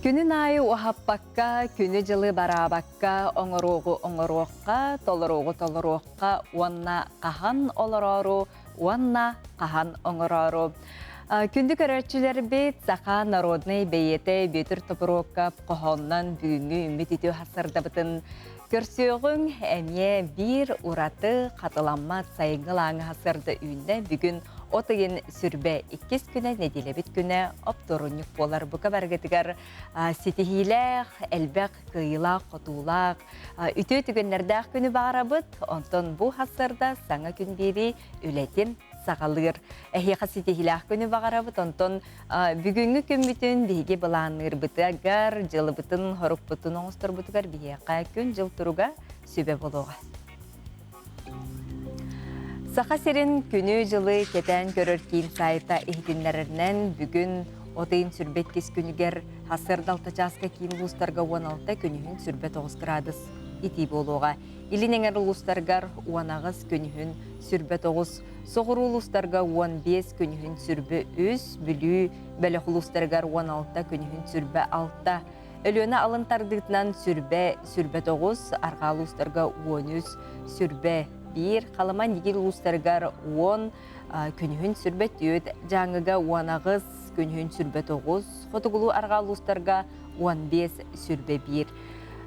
Күнүн аайы уһаппакка, күнү-дьылы бараабакка оҥоруоҕу оҥоруохха, толоруоҕу толоруохха уонна хаһан олороору уонна хаһан оҥороору. Күндү көрөөччүлэрбит, саха народнай бэйиэтэ Бүөтүр Топуруокап хоһоонунан бүгүҥҥү үммүт үтүө сырдабытын көрсүөҕүҥ. Эмиэ биир ураты хатыламмат сайыҥҥы лааҥы сырда үүннэ. Бүгүн от ыйын сүрбэ иккис күнэ, нэдиэлэбит күнэ оптуорунньук буолар. Бука барыгытыгар ситиһиилээх, элбэх кыайыылаах-хотуулаах, үтүө түгэннэрдээх күнү баҕарабыт. Онтон бу сарсыарда саҥа күн биэрии үлэтин саҕалыыр. Эһиэхэ ситиһиилээх күнү баҕарабыт. Онтон бүгүҥҥү күммүтүн биһиги былаанныырбытыгар, дьылыбытын, хорукпутун оҥосторбутугар биһиэхэ күн-дьыл туруга сүбэ буолуоҕа. Саха сирин күнү-дьылы кэтээн көрөр киин сайта иһитиннэрэринэн, бүгүн от ыйын сүрбэ иккис күнүгэр сарсыарда алта чааска киин улуустарга 16, күнүһүн сүрбэ тоҕус градус итии буолуоҕа. Илин эҥэр улуустаргар 18, күнүһүн сүрбэ тоҕус, соҕуруу улуустарга 15, күнүһүн сүрбэ үс, Бүлүү бөлөх улуустарыгар 16, күнүһүн сүрбэ алта, Өлүөнэ алын тардыытынан сүрбэ, сүрбэ тоҕус, арҕаа улуустарга 13, сүрбэ биир, Халыма Нигил улуустарыгар 10, күнүһүн сүрбэ түөрт, Дьааҥыга 18, күнүһүн сүрбэ тоҕус, хотугулуу арҕаа улуустарга 15, сүрбэ биир.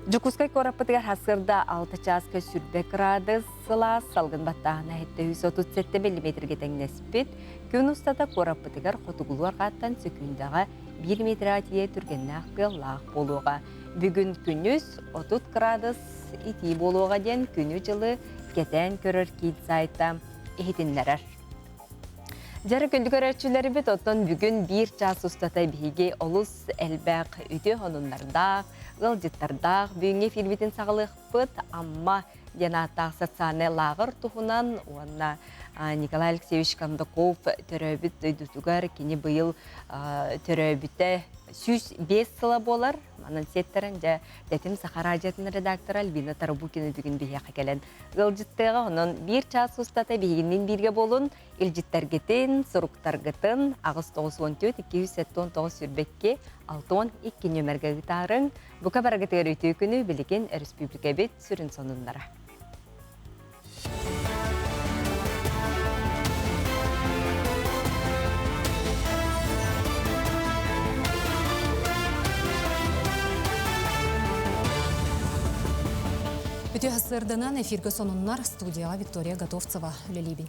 Дьокуускай куораппытыгар сарсыарда 6 чааска сүрбэ кыраадыс, сылаас салгын баттааһына 737 миллиметргэ тэҥнэспит. Күн устата куораппытыгар хотугулуу арҕааттан сөкүүндэҕэ биир миэтэрэҕэ тиийэ түргэннээх тыаллаах буолуоҕа. Бүгүн күнүс 30 кыраадыс итии буолуоҕа диэн күнү-дьылы кэтээн көрөр киин сайта иһитиннэрэр. Дьэ, күндү көрөөччүлэрбит, оттон бүгүн биир чаас устата биһиги олус элбэх үтүө сонуннардаах, ыалдьыттардаах бүгүҥҥү эфирбитин саҕалыахпыт. Амма диэн ааттаах социальнай лааҕыр туһунан уонна Николай Алексеевич Кондаков төрөөбүт дойдутугар кини быйыл төрөөбүтэ 105 сыла буолар. Манан сиэттэрэн дьэ Тэтим Саха радиотын редактора Альбина Тарабукина бүгүн биһиэхэ кэлэн ыалдьыттыаҕа. Онон биир чаас устата биһигинниин бииргэ буолун, илдьиттэргитин, суруктаргытын 894 279 22 62 нүөмэргэ ыытаарыҥ. Бука барыгытыгар үтүө күнү билигин өрөспүүбүлүкэбит сүрүн сонуннара. Үтүө сарсыарданан эфиргэ сонуннар студияҕа Виктория Готовцева үлэлиибин.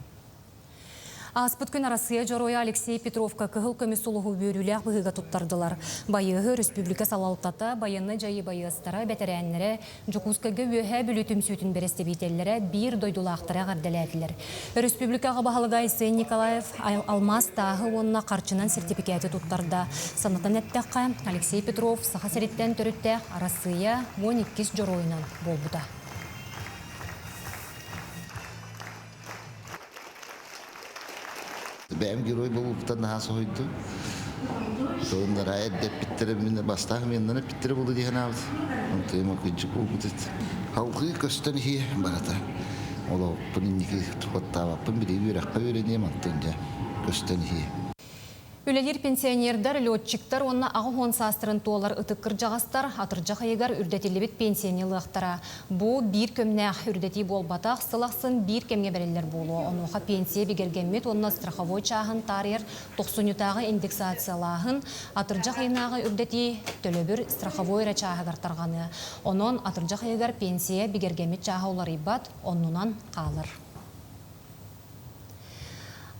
Ааспыт күн Арассыыйа Дьоруойа Алексей Петровка кыһыл көмүс сулуһу үөрүүлээх быһыыга туттардылар. Байыаһы өрөспүүбүлүкэ салалтата, байыаннай дьайыы байыастара, бэтэрээннэрэ, Дьокуускайга Үөһээ Бүлүү түмсүүтүн бэрэстэбиитэллэрэ биир дойдулаахтара эҕэрдэлээтилэр. Өрөспүүбүлүкэ аҕа баһылыга Айсен Николаев алмаас тааһы уонна харчынан сэртипикээти туттарда. Санатан эттэххэ, Алексей Петров Саха сириттэн төрүттээх Арассыыйа 12 дьоруойунан буолбута. Бэйэм герой буолбуттан наһаа соһуйдум. Тугуннара эрдэ эппиттэрэ мин бастаах меннан эппиттэрэ буолуо дии санаабыт. Онтуйум кыдьык буолбут эт. Халгыы көстөн иһиэ барата. Олохпун инники туттаабаппын билии үөрэххэ үөрэниэм онтон дьэ көстөн иһиэ. Үлэлиир пенсионердар, летчиктар уонна 80 саастарын туолар ытык кырдьаҕастар атырдьах ыйыгар үрдэтиллибит пенсияны ылыахтара. Бу биир көмнээх үрдэтии буолбатах, сыл ахсын биир кэмҥэ бэриллэр буолуо. Онуоха пенсия бигэргэммит уонна страховой чааһын таарыйар тохсунньутааҕы индексациялааһын, атырдьах ыйынааҕы үрдэтии, төлөбүр страховой эрэ чааһыгар тарҕаныа. Онон атырдьах ыйыгар пенсия бигэргэммит чааһа уларыйбат, оннунан хаалар.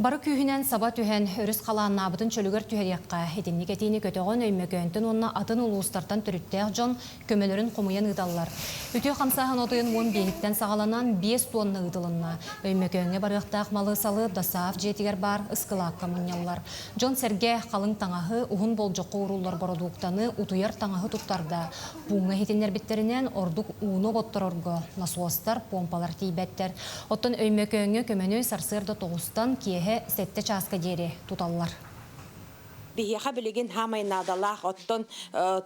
Бары күүһүнэн саба түһэн, өрүс халааннаабытын чөлүгэр түһэриэххэ, итинник этиини көтөҕөн Өймөкөөнтөн уонна атын улуустартан төрүттээх дьон көмөлөрүн хомуйан ыыталлар. Үтүө хамсааһын от ыйын 15-иттэн саҕаланан, 5 туонна ыытылынна. Өймөкөөҥҥө барыахтаах малы-салы ДОСААФ дьиэтигэр баар ыскылаакка мунньаллар. Дьон-сэргэ халыҥ таҥаһы, уһун болдьоххо ууруллар бородууктаны, утуйар таҥаһы туттарда. Пууҥҥа иһитиннэрбиттэринэн, ордук ууну оботторорго насостар, помпалар тиийбэттэр. Оттон Өймөкөөҥҥө көмөнү сарсыарда тоҕустан киэһэ сэттэ чааска диэри туталлар. Биһиэхэ билигин хаамай наадалаах оттон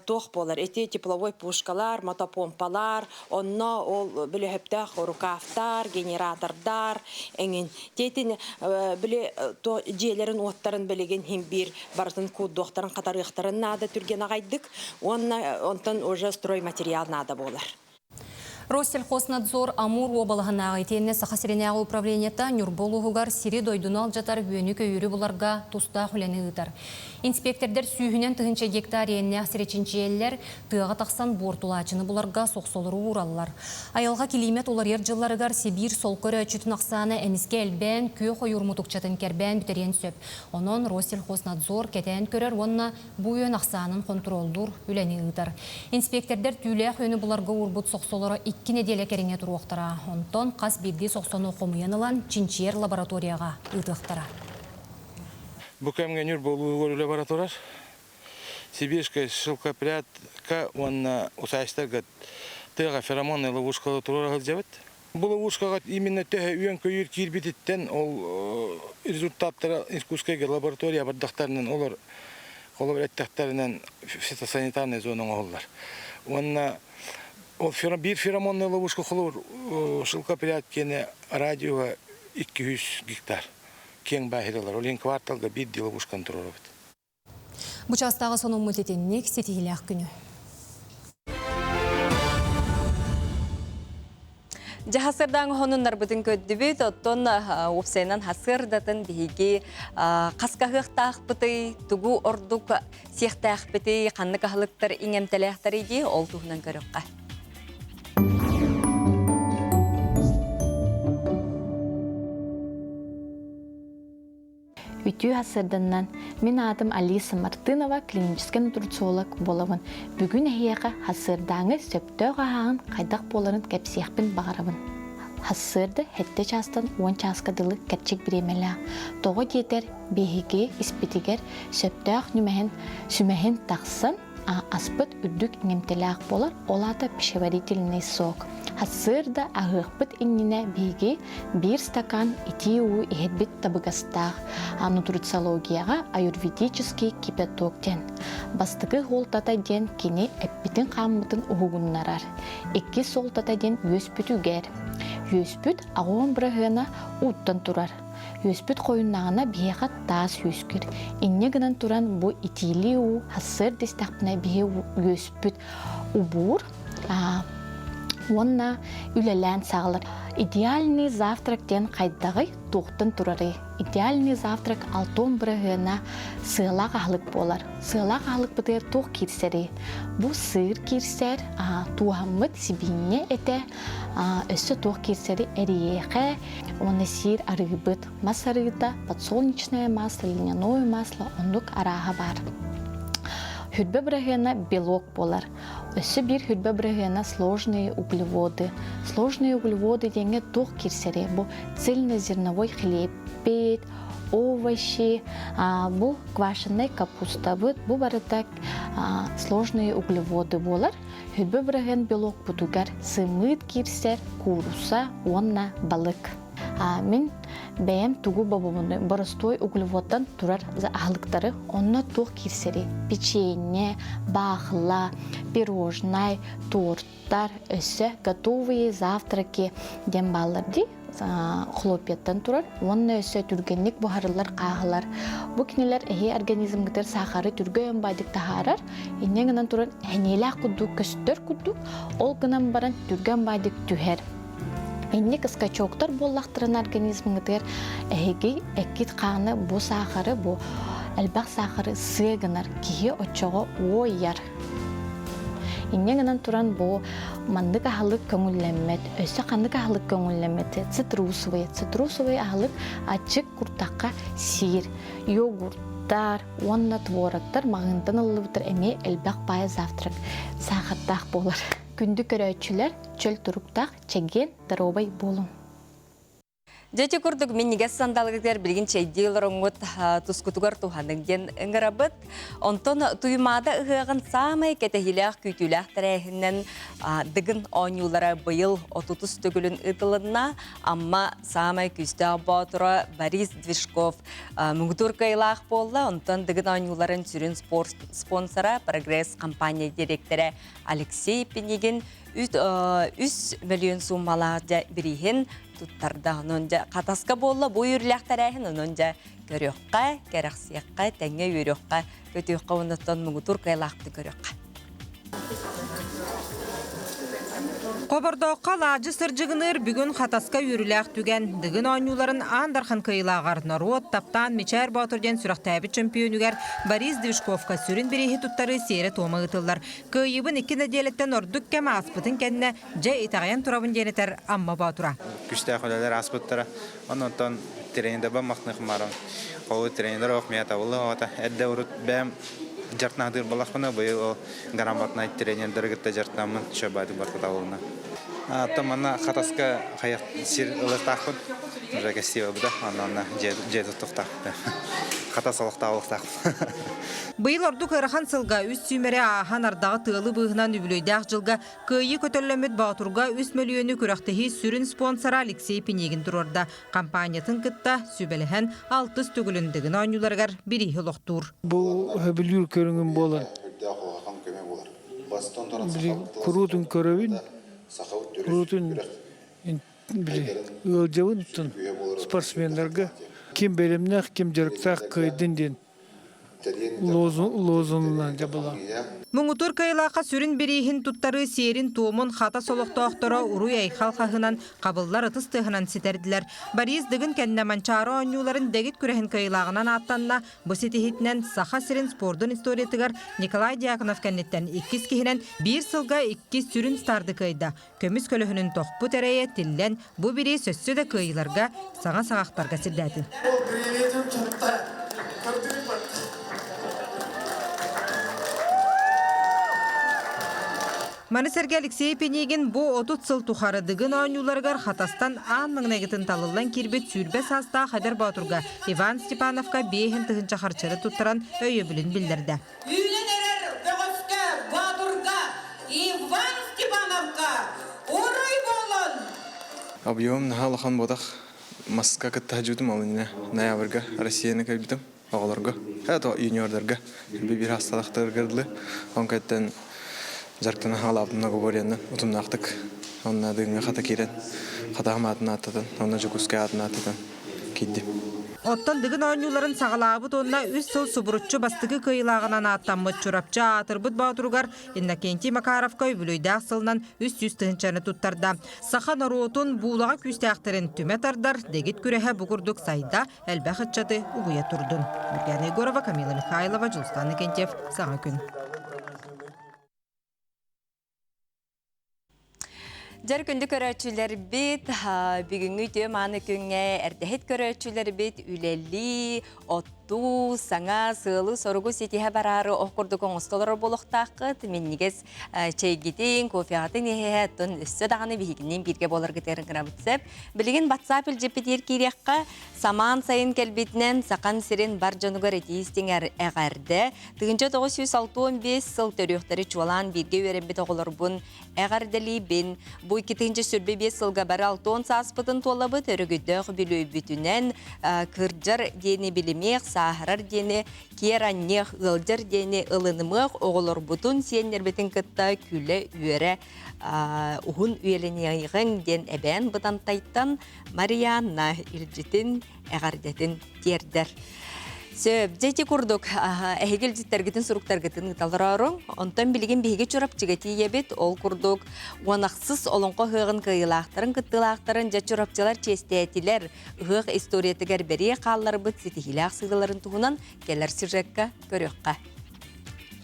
туох буолар ити тепловой пушкалар, мотопомпалар, онно ол бөлөһөптөөх рукавтар, генератордар эҥин. Тиэтин били дьиэлэрин уоттарын билигин хин биир барытын куурдуохтарын хатарыахтарын наада түргэн аҕайдык уонна онтон уже стройматериал наада буолар. Россельхознадзор Амур уобалаһынааҕы итиэннэ Саха сиринээҕи управлениета Ньурба улууһугар сири-дойдуну алдьатар үөнү-көйүүрү буларга тустаах үлэни ыытар. Инспиэктэрдэр сүүһүнэн тыһыынча гектар иэннээх сири чинчийэллэр, тыаҕа тахсан буортулааччыны буларга сохсолору уураллар. Айылҕа килиимэт уларыйар дьылларыгар Сибиир солко өрөөччүтүн ахсаана эмискэ элбээн, күөх ойуур мутукчатын кэрбээн бүтэриэн сөп. Онон Россельхознадзор кэтээн көрөр уонна Бу үөн ахсаанын хонтуруоллуур үлэни ыытар. Инспиэктэрдэр түүлээх үөнү буларга уурбут сохсолоро икки нэдиэлэ кэриҥэ туруохтара. Онтон хас биирдии сохсону хомуйан ылан чинчийэр лабораторияҕа ыытыахтара. Бу кэмҥэ Ньурба улууһугар үлэ бара турар. Сибирская шелкопрядка уонна усаачтарга тыаҕа феромоннай ловушкалары туруора сылдьабыт. Бу ловушкаҕа именно төһө үөн-көйүүр киирбититтэн ол результаттара Иркутскайга лаборатория бардахтарынан олор холобур эттэхтэринэн фитосанитарная зона оҥоһуллар. Уонна ол биир феромонная ловушка холобур шелкопряд киэнэ радиоға 200 гектар киэҥ бааһыралар. Ол иһин кварталга биир ловушканы туруорабыт. Бу чаастааҕы сонуммут итинник ситиһиилээх күнү. Дьэ хасырдаан хонуннарбытын көрдүбүт, оттон уопсайынан хасырдатын биһиги хаскаһыахтаахпытый, тугу ордук сиэхтээхпитий, ханнык аһылыктар иҥэмтэлээхтэрий дии, ол туһунан көрүөххэ. Үтүө сарсыарданнан мин аатым Алиса Мартынова, клиническэй нутрициолог буолабын. Бүгүн эһиэхэ сарсыардааҥы сөптөөх аһааһын хайдах буоларын кэпсиэхпин баҕарабын. Сарсыарда сэттэ чаастан уон чааска дылы кэрчик бириэмэлээх. Тоҕо диэтэр, биһиги испитигэр сөптөөх ньүмэһин, сүмэһин тахсан, аспыт үрдүк иҥэмтэлээх буолар, ол аата пищеварительный сок. Сарсыарда аһыахпыт иннинэ биһиги биир стакан итии уу иһэрбит табыгастаах. А нутрициологияҕа аюрведический кипяток диэн. Бастакы суолтата диэн кини эппитин-хааммытын уһугуннарар. Иккис суолтата диэн үөспүтүгэр. Үөспүт аҕыон быраһыана ууттан турар. Үөспүт хойуннаҕына биһиэхэ таас үөскүүр. Инньэ гынан туран бу итиилии уу сарсыарда истэхпинэ биһи үөспүт убуур уонна үлэлээн саҕалар. Идеальный завтрак диэн хайдаҕый, туохтан турарый? Идеальный завтрак алтон быраһыана сыалаах аһылык буолар. Сыалаах аһылыкпытыгар туох киирсэрий? Бу сыыр киирсэр, тууһаммыт сибиинньэ этэ, өссө туох киирсэри эриэхэ уонна сиир арыыбыт мас арыыта подсолнечное масло льняное масло оннук арааһа баар хүрбэ быраһыана белок буолар өссө биир хүрбэ быраһыана сложные углеводы сложные углеводы диэҥҥэ туох киирсэри бу цельнозерновой хлебпит овощи бу квашенный капустабыт бу барыта сложные углеводы буолар Хүрбэ быраһыан белокпутугар сымыыт киирсэр, кууруса уонна балык. Мин бэйэм тугу бобобуну боростуой углеводтан турар аһылыктары онно туох киирсэрий? Печенье, баахыла, пирожнай, торттар, өссө готовые завтраки диэн бааллар дии. Хлопьяттан турар уонна өссө түргэнник буһарыллар хааһылар. Бу кинилэр эһи организмгытыгар саахары түргэн байдык таһаарар, инньэ гынан туран эниэлээх курдук көстөр курдук, ол гынан баран түргэн байдык түһэр. Инник скачоктар буоллахтарына организмҥытыгар эһиги эккит хааны бу саахары бу элбэх саахары сыа гынар киһи оччоҕо уойар. Инньэ гынан туран бу маннык аһылык көҥүллэммэт. Өссө ханнык аһылык көҥүллэммэт? Цитрусовый. Цитрусовый аһылык аччык куртахха сиир. Йогурттар уонна творогтар маҕыынтан ыллыбыттар эмиэ элбэх баай завтрак саахардаах буолар. Күндү көрөөччүлэр, чөл туруктаах, чэгиэн, доруобай буолуҥ! Дьэ ити курдук минньигэс сандалыгытыгар билигин чэйдии олороҥҥут тускутугар туһаныҥ диэн ыҥырабыт. Онтон Туймаада ыһыаҕын саамай кэтэһиилээх күүтүүлээх тэрээһининэн Дыгын оонньуулара быйыл отутус төгүлүн ыытылынна. Амма саамай күүстээх боотура Борис Движков муҥутуур кыайыылаах буолла. Онтон Дыгын оонньууларын сүрүн спонсора Прогресс компания дириэктэрэ Алексей Пинигин үс мөлүйүөн сууммалаах дьэ бирииһин туттарда. Онон дьэ хатаска буолла бу үөрүүлээх тэрээһин онон дьэ көрүөххэ, кэрэхсиэххэ, тэҥҥэ үөрүөххэ, көтүөххэ уоннаттан муҥутуур кыайалаахтык көрүөххэ. Хобордооххо алаадьы сырдьыгыныыр бүгүн Хатаска үөрүүлээх түгэн. Дыгын оонньууларын Аан Дархан кыайыылааҕар норуот таптаан Мичээр Боотур диэн сүрэхтээбит чөмпүйүөнүгэр Борис Движковка сүрүн бирииһи туттарыы сиэрэ-туома ыытыллар. Кыайыыбын икки нэдиэлэттэн ордук кэм ааспытын кэннэ дьэ итэҕэйэн турабын диэн этэр Амма Боотура. Күстээх үлэлэр ааспыттара. Онон тренердэрбэр махтаныахым Ол тренер ох мия табылы оҕото. Эрдэ урут бэйэм дьартнаадыыр балахпына быйыл ол грамотнай тренердары кытта дьартаммын шөбааты барта табылына. Оттон манна Хатаска хайах сир ылыктаахпын. Уже кэстиэ буда. Онно дьиэ туттуктаах. Хатас олохтоох Быйыл ордук ыарахан сылга үс сүүмэри ааһан ардаҕы тыалы быыһынан үбүлүөйдээх дьылга Кыайыы көтөллөммүт Боотурга үс мөлүйүөнү күрэхтэһии сүрүн спонсора Алексей Пинигин туруорда. Компаниятын кытта сүбэлэһэн алтыс төгүлүн Дыгын оонньууларыгар бирииһи олохтуур. Бу сөбүлүүр көрүҥүм буолан куруутун көрөбүн, куруутун ыалдьабын спортсменнарга ким бэлэмнээх, ким дьарыктаах кыайдын диэн лозунунан дьабыла. Муҥутуур кыайыылаахха сүрүн бирииһин туттарыы сиэрин-туомун Хатас олохтоохторо уруй-айхал хаһынан, хабыллар ытыс тыаһынан ситэрдилэр. Борис Дыгын кэннэ Манчаары оонньууларын дэгит күрэһин кыайыылааҕынан ааттанна. Бу ситиһиитинэн Саха сирин спордун историятыгар Николай Дьяконов кэнниттэн иккис киһинэн биир сылга иккис сүрүн старды кыайда. Көмүс көлөһүнүн тохпут эрэйэ тиллэн, бу бириис өссө да кыайыыларга, саҥа саҕахтарга сирдээтин. Маны сэргэ Алексей Пинигин бу 30 сыл тухары Дыгын оонньууларыгар Хатастан аан маҥнайгытын талыллан киирбит сүүрбэ саастаах эдэр боотурга Иван Степановка биэһин тыһыынча харчыны туттаран өйөбүлүн биллэрдэ. Үүнэн эрэр бөҕөскө, боотурга Иван Степановка уруй буолун! Объем наһаа улахан буотах маска кытта сылдьыбытым ол иннинэ ноябрьга Россияны көрбүтүм оҕолорго это юниордарга биир хасталахтарга дылы он кэттэн дьарыктана хаалаабытым многоборьенан утумнаахтык онно дыҥҥа хата киирэн хатаһым аатын ааттатан онно Дьокуускай аатын ааттатан киирдим. Оттон Дыгын оонньууларын саҕалаабыт уонна үс сыл субуруччу бастакы кыайыылааҕынан ааттаммыт Чурапчы аатырбыт боотуругар Иннокентий Макаровка үбүлүөйдээх сылынан 300 тыһыынчаны туттарда. Саха норуотун буулаҕа күүстээхтэрин түмэ тардар дэгит күрэһэ бу курдук сайда, элбэх ыччаты угуйа турдун. Нургиана Егорова, Камила Михайлова, Дьулустан Иннокентьев. Саҥа күн. Дьэр күндү көрөөччүлэрбит, бүгүҥҥү үтүө мааны күҥҥэ эрдэһит көрөөччүлэрбит үлэлии, оттуу, саҥа сыалы-соругу ситиһэ бараары ох курдук оҥостолорор буолуохтааххыт. Минньигэс чэйгитин, кофеҕытын иһэ, оттон өссө даҕаны биһигинниин бииргэ буоларгытыгар ыҥырабыт сөп. Билигин WhatsApp илдьиппитигэр киириэххэ, самаан сайын кэлбитинэн Сахан сирин бар дьонугар итии истиҥ эҕэрдэ. 1965 сыл төрүөхтэри чуолаан бииргэ үөрэммит оҕолорбун эҕэрдэлиибин. Бу 2025 сылга бары 60 сааспытын туолабыт, өрөгөйдөөх үбүлүөйбүтүнэн кырдьар диэни билимиэх, сааһырар диэни киэр анньыах, ыалдьар диэни ылынымыах, оҕолорбутун, сиэннэрбитин кытта күлэ-үөрэ уһун үйэлэниэҕиҥ диэн эбээн Бытантайтан Марианна илдьитин эҕэрдэтин тиэрдэр. Сөп, дьэ ити курдук эһиги илдьиттэргитин суруктаргытын ыыталлар Онтон билигин биһиги Чурапчыга тиийэбит. Ол курдук уонахсыс олоҥхо ыһыаҕын кыайыылаахтарын кыттыылаахтарын дьэ Чурапчылар чиэстээтилэр. Ыһыах историятыгар бэриэ хаалларбыт ситиһиилээх сыылаларын туһунан кэлэр сюжекка көрүөххэ.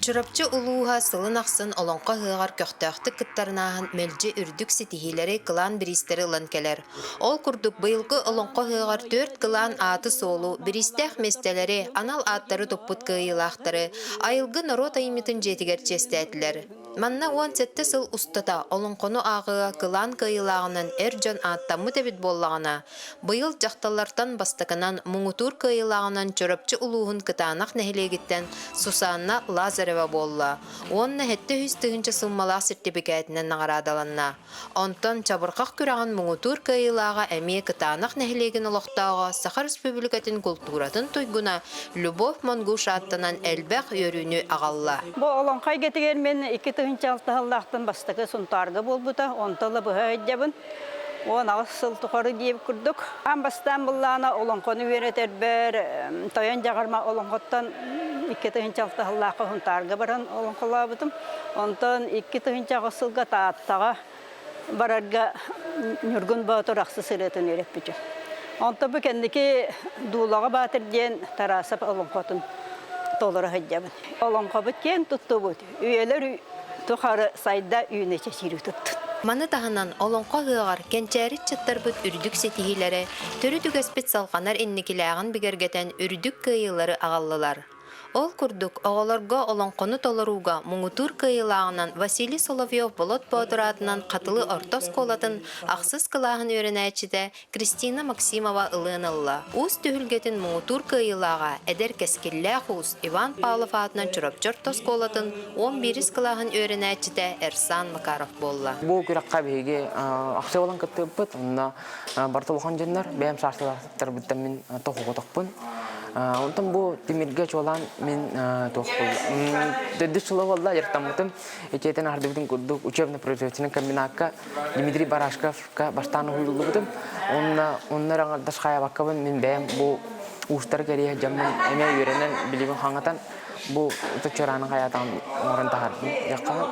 Чурапчы улууһа сылын ахсын Олоҥхо ыһыаҕар көхтөөхтүк кыттарынааһын мэлдьи үрдүк ситиһиилэри, кылаан бириистэри ылан кэлэр. Ол курдук, быйылгы Олоҥхо ыһыаҕар түөрт кылаан ааты-суолу, бириистээх миэстэлэри, анал ааттары туппут кыайыылаахтары Айылгы норуот айымньытын дьиэтигэр чиэстээтилэр. Манна 17 сыл устата олоҥхону ааҕыыга кылаан кыайыылааҕынан эр дьон ааттаммыт эбит буоллаҕына, быйыл дьахталлартан бастакынан муҥутуур кыайыылааҕынан Чурапчы улууһун Кытаанах нэһилиэгиттэн Сусанна Лазарева буолла уонна 700 тыһыынча сууммалаах сэртипикээтинэн наҕараадаланна. Онтон чабырҕах күрэҕин муҥутуур кыайыылааҕа эмиэ Кытаанах нэһилиэгин олохтооҕо Саха Республикатын култууратын туйгуна Любовь Монгуш ааттанан элбэх үөрүүнү аҕалла. Бу олоҥхо эйгэтигэр мин 2006 сыллаахтан бастакы Сунтаарга буолбута, онтон ыла быһа сылдьабын. 18 сыл тухары диэбит курдук. Аан бастаан быллаана олоҥхону үөрэтэрбэр Тойон Дьаҕарма олоҥхоттон 2006 сыллаахха Сунтаарга баран олоҥхолообутум. Онтон 2008 сылга Тааттаҕа барарга Ньургун Боотур ахсыс ырыатын үөрэппитим. Онтон бу кэнники Дуулаҕа Баатыр диэн Тарасов олоҥхотун толоро сылдьабын. Олоҥхобут киэн туттубут, үйэлэр тухары сайда үүнэ чэчирии туттун. Маны таһынан Олоҥхо ыһыаҕар кэнчээри ыччаттарбыт үрдүк ситиһиилэрэ, төрүт үгэспит салҕанар инникилээҕин бигэргэтэн үрдүк кыайыылары аҕаллылар. Ол курдук, оҕолорго олоҥхону толорууга муҥутуур кыайыылааҕынан Василий Соловьев-Болот Боотур аатынан Хатылы орто оскуолатын ахсыс кылааһын үөрэнээччитэ Кристина Максимова ылыан ылла. Уус түһүлгэтин муҥутуур кыайыылааҕа эдэр кэскиллээх уус Иван Павлов аатынан Чурапчы орто оскуолатын 11 кылааһын үөрэнээччитэ Эрсан Макаров буолла. Бу күрэххэ биһиги ахсыы буолан кыттыыппыт. Онно барыта улахан дьоннор, бэйэм саастыылаахтарбыттан мин тохугутохпун. Онтон бу тимиргэ чуолаан мин туохпун төрдүс сыла буолла дьарыктаммытым. Итиэтэн аһардыбытын курдук учебно-производственный комбинакка Дмитрий Барашковка бастаан уһуйуллубутум. Онно онно эрэ аҥардас хаайабаккабын мин бэйэм бу уустары кэрийэ дьоммун эмиэ үөрэнэн билигин хаҥатан бу чорааны хайаатаҕын оҥорон таһардым дьаххаһын.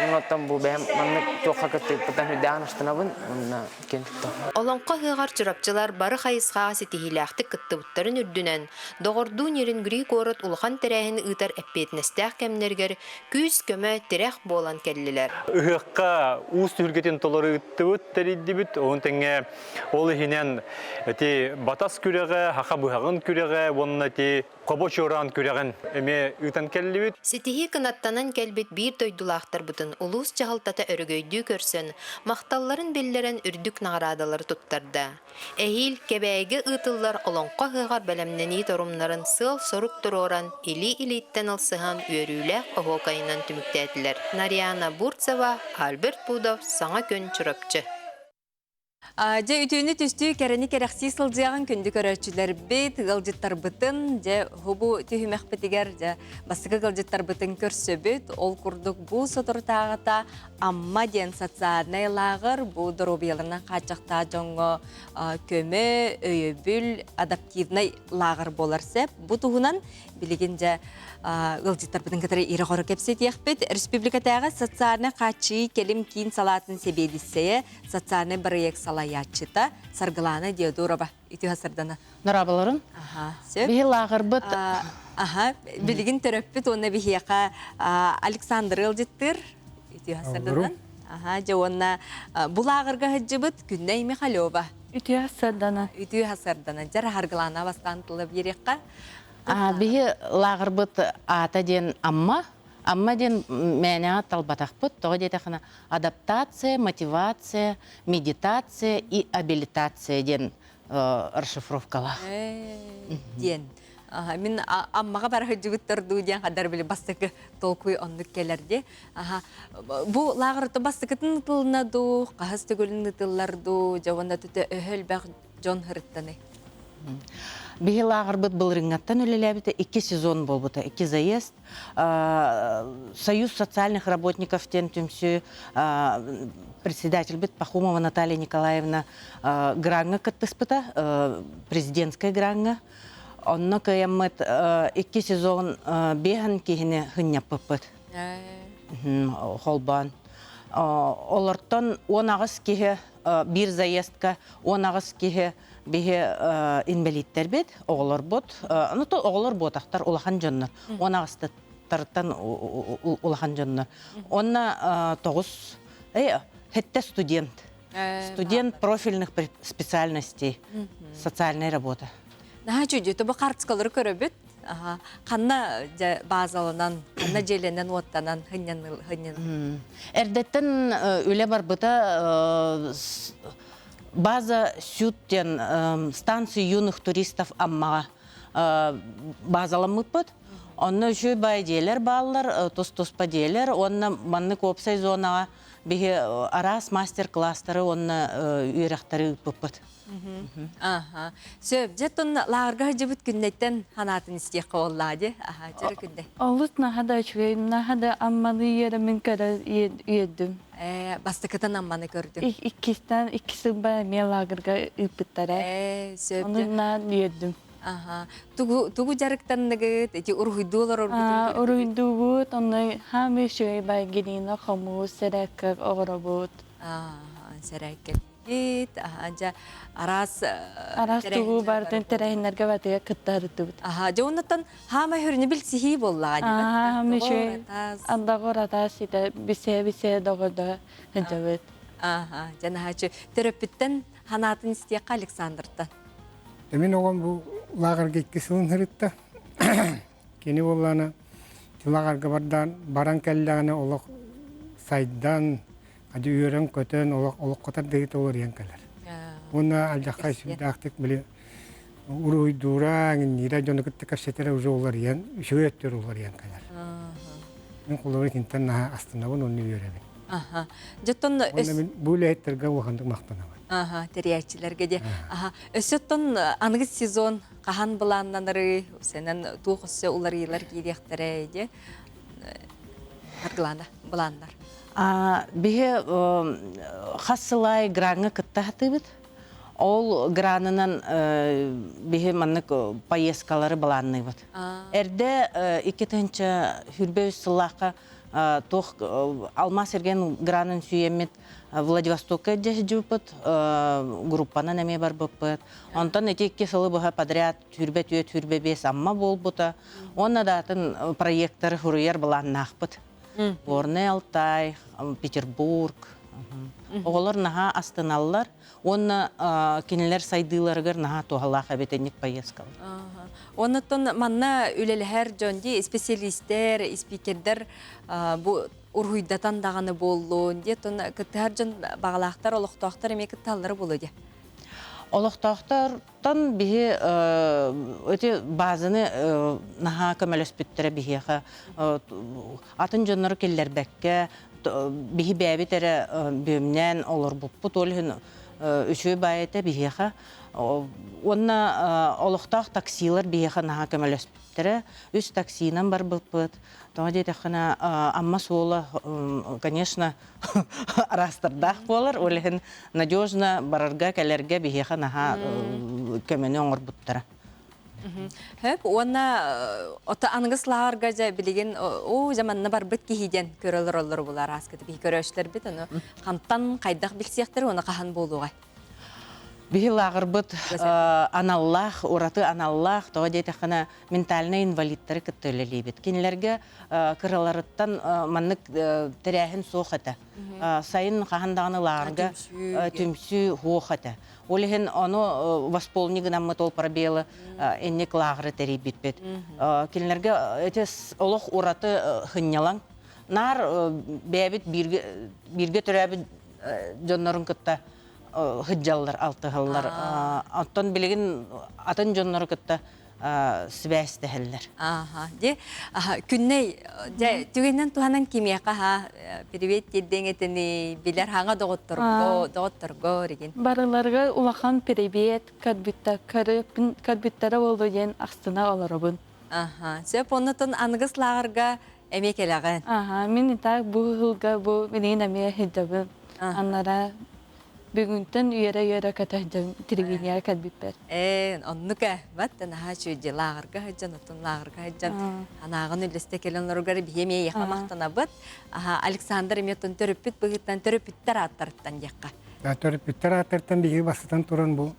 Оннуттан бу бэйэм маннык туохха кыттыыппыттан үрдээҕин астынабын уонна киэн туттабын. Олоҥхо ыһыаҕар чурапчылар бары хайысхаҕа ситиһиилээхтик кыттыбыттарын үрдүнэн, доҕордуу Нерюнгри куорат улахан тэрээһин ыытар эппиэтинэстээх кэмнэригэр күүс-көмө, тирэх буолан кэллилэр. Ыһыахха уус түһүлгэтин толору ыыттыбыт, тэрийдибит. Ону тэҥэ ол иһинэн ити Батас күрэҕэ, Саха быһаҕын күрэҕэ уонна ити Хобо чуораан күрэҕин эмиэ ыытан кэллибит. Ситиһии кынаттанан кэлбит биир дойдулаахтарбытын улуус дьаһалтата өрөгөйдүү көрсөн, махталларын биллэрэн үрдүк наҕараадалары туттарда. Эһиил Кэбээйигэ ыытыллар Олоҥхо ыһыаҕар бэлэмнэнии торумнарын сыал-сорук туруоран, илии-илииттэн ылсыһан үөрүүлээх оһуокайынан түмүктээтилэр. Нарьяна Бурцева, Альберт Пудов, Саҥа күн, Чурапчы. Дьэ үтүөнү түстүү кэрэни кэрэхсии сылдьыаҕын күндү көрөөччүлэрбит, ыалдьыттарбытын, дьэ бу түһүмэхпитигэр дьэ бастакы ыалдьыттарбытын көрсөбүт. Ол курдук бу соторутааҕыта Амма диэн социальнай лааҕыр бу доруобуйаларынан хааччахтаах дьоҥҥо көмө, өйөбүл, адаптивнай лааҕыр буолар сөп. Бу туһунан билигин дьэ ыалдьыттарбытын кытары ирэ-хоро кэпсэтиэхпит. Республикатааҕы социальнай хааччыйыы кэлим киин салаатын сэбиэдиссэйэ социальнай бырайыак салайааччыта Саргылаана Диодорова үтүө сардана. Дорооболорун. Аха, сөп. Биһи лааҕырбыт Аха, билигин төрөппүт уонна биһиэхэ Александр ыалдьыттыыр үтүө сарданан. Аха, дьэ уонна бу лааҕырга сылдьыбыт Күннэй Михалева. Үтүө сардана. Үтүө сардана. Дьэ Саргылаана бастаан тыла биэриэххэ. Биһи лааҕырбыт аата диэн Амма. Амма диэн мээнэҕэ талбатахпыт. Тоҕо диэтэххинэ адаптация, мотивация, медитация и абилитация диэн расшифровкалаах. Диэн. Мин Аммаҕа бара сылдьыбыттар дуу диэн хадар били бастакы толкуй оннук кэлэр дии. Бу лааҕырыта бастакытын ытылына дуу, хаһыс төгүлүн ытыллар дуу, дьэ уонна төтө өһө элбэх дьон һырыттаны? Биһи лааҕырбыт былырыҥҥаттан үлэлээбитэ икки сезон буолбута, икки заезд. Союз социальных работников диэн түмсүү председательбит Пахомова Наталья Николаевна граҥҥа кыттыспыта, президентскай граҥҥа. Онно кыайаммыт икки сезон биэһэн киһини хынньаппыппыт холбоон. Олортон 18 киһи биир заездка 18 киһи биһи инбэлииттэрбит, оҕолорбут, ну то оҕолор буотахтар улахан дьоннор, 18-тартан улахан дьоннор. Онно тоҕус, хетте студент. Студент профильных специальностей, социальная работа. Наһаа чүдьү, бу карточкалары көрөбүт. Ханна базаланан, ханна дьиэлэнэн уоттанан хынньан Эрдэттэн үлэ барбыта база Сют диэн станция юных туристов Аммаҕа базаламмыппыт. Онно үчүгэй баай дьиэлэр бааллар, тус-туспа дьиэлэр уонна маннык уопсай зонаҕа биһи араас мастер-класстары уонна үөрэхтэри ыыппыппыт. Аха. Сөп, дьэ тон лааҕырга сылдьыбыт күннэттэн ханаатын истиэххэ буоллаа дии. Аха, дьөрү күндэ. Олус наһаа да үчүгэй, наһаа да Амманы үөрэммин көрө үөрдүм. Ээ, бастакытын Амманы көрдүм. Иккистэн икки сылба эмиэ лааҕырга ыыппыттара. Ээ, сөп. Ону наһаа үөрдүм. Аха. Тугу тугу дьарыктанныгыт? Ити уруһуйдуу олорорбутун Уруһуйдуубут, онно хаамыы үчүгэй бай гинина хомуус, сэрээккэ оҕоробут. Аа, сэрээккэ Аха, араас араас тугу барытын тэрээһиннэргэ батыга кыттарытыбыт. Аха, дьэ оннуттан хаама хөрүнү билсиһии буоллаҕа Аа, мүшүй андагор атаас ите бисе бисе доҕордо сылдьабыт. Аха, дьэ наһаачы төрөппүттэн ханаатын истиэххэ Александртан. Мин оҕом бу лааҕырга икки сылын сырытта. Кини буоллаана лааҕырга бардаан баран кэллэҕинэ олох сайдан, Ады үөрэн-көтөн олох олоххо тардыһыыта уларыйан кэлэр. Уонна алдьархай сүрдээхтик били уруһуйдуура, эҥинниирэ дьону кытта кэпсэтэрэ уже уларыйан, үчүгэй өттүгэр уларыйан кэлэр. Мин холобур итинтэн наһаа астынабын уонна үөрэбин. Аха. Дьоттон Уонна мин бу үлэһиттэргэ улаханнык махтанабын. Аха, тэрийээччилэргэ де. Аха, өссө оттон аныгы сезон хаһан былааннанары, сенен туох өссө уларыйылар киириэхтэрэ де. Аргылана, былааннар. Биһи хас сыл аайы граҥҥа кытта сатыыбыт. Ол гранынан биһи маннык поездкалары былаанныыбыт. Эрдэ 2023 сыллаахха туох Алмаас эргиэн гранын сүүйэммит Владивостокка илдьэ сылдьыбыппыт, группанан эмиэ барбыппыт. Онтон ити икки сылы быһа подряд 24, 25 Амма буолбута. Уонна да атын проекттары суруйар былааннаахпыт. Горный Алтай, Петербург. Оҕолор наһаа астыналлар уонна кинилэр сайдыыларыгар наһаа туһалаах эбит инник поездкалар. Оннуттан манна үлэлэһэр дьон дии специалистер, спикердер бу уруһуйдатан даҕаны буоллун дии тон кыттыһар дьон баҕалаахтар, олохтоохтор эмиэ кытталлара буолуо дии. Олохтоохтор Оттон биһи эти базаны наһаа көмөлөспүттэрэ биһиэхэ атын дьоннору киллэрбэккэ биһи бэйэбит эрэ бүөмнээн олорбуппут ол иһин үчүгэй баайы этэ биһиэхэ уонна олохтоох таксилар биһиэхэ наһаа көмөлөспүттэрэ үс таксинан барбыппыт тоҕо диэтэххинэ Амма суола конечно араастардаах буолар. Ол иһин надежно барарга, кэлэргэ биһиэхэ наһаа көмөнү оҥорбуттара. Хөп уонна ото аныгыс лааҕырга дьэ билигин оо дьэ манна барбыт киһи диэн көрө олороллор булар ааскыты биһи көрөөччүлэрбит ону хантан хайдах билсиэхтэр уонна хаһан буолуоҕай? Биһи лааҕырбыт аналлаах, ураты аналлаах, тоҕо диэтэххинэ ментальнай инвалидтары кытта үлэлиибит. Кинилэргэ кыраларыттан маннык тэрээһин суох этэ. Сайын хаһан даҕаны лааҕырга түмсүү суох этэ. Ол иһин ону восполни гынаммыт ол пробелы инник лааҕыры тэрийбиппит. Кинилэрге эти олох ураты сынньалаҥ. Наар бэйэбит бииргэ төрөөбүт дьоннорун кытта сылдьаллар, алтыһаллар. Оттон билигин атын дьоннору кытта сибээстэһэллэр. Ааха, дьэ, күннэй, дьэ, түгэнинэн туһанан кимиэхэ ха привет тиэрдиэҥ этини билэр хаҥа доҕотторго, доҕотторго регин. Барыларга улахан привет көрбүттэрэ буолуо диэн ахсына олоробун. Аха, сөп, оннотон аныгыс лааҕырга эмиэ кэлэҕин. Аха, мин итак бу ыһылга бу билигин эмиэ сылдьабын. Аннара бүгүнтэн үөрэ-үөрэ көтөһдүм телевидениеҕа кэлбиппэр. Ээ, оннук ээ. Бат наһаа үчүгэй лааҕырга сылдьан, оттон лааҕырга сылдьан анааҕын үллэстэ кэлэн олоругар биһи эмиэ эйиэхэ махтанабыт. Аха, Александр эмиэ оттон төрөппүт быһыытынан төрөппүттэр ааттарыттан диэххэ. Төрөппүттэр ааттарыттан биһиги бастатан туран бу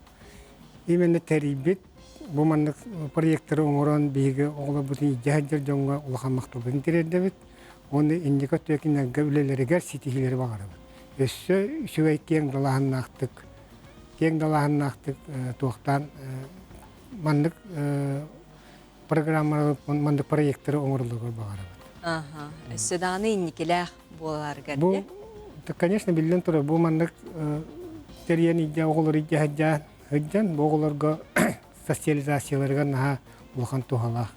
именно тэрийбит бу маннык проекттары оҥорон биһиги оҕолорбутун илдьэ сылдьар дьоҥҥо улахан махталбытын тириэрдэбит уонна инники өттүгэр кинилэргэ үлэлэригэр ситиһиилэри баҕарабыт. Өссө үчүгэй киэҥ далааһыннаахтык киэҥ далааһыннаахтык туохтаан маннык программалар маннык проекттары оҥороллоругар баҕарабыт. Аха. Өссө даҕаны инникилээх буоларыгар Бу, конечно, биллэн турар, бу маннык тэрийэн илдьэ оҕолору илдьэ сылдьан, сылдьан бу оҕолорго социализацияларыгар наһаа улахан туһалаах.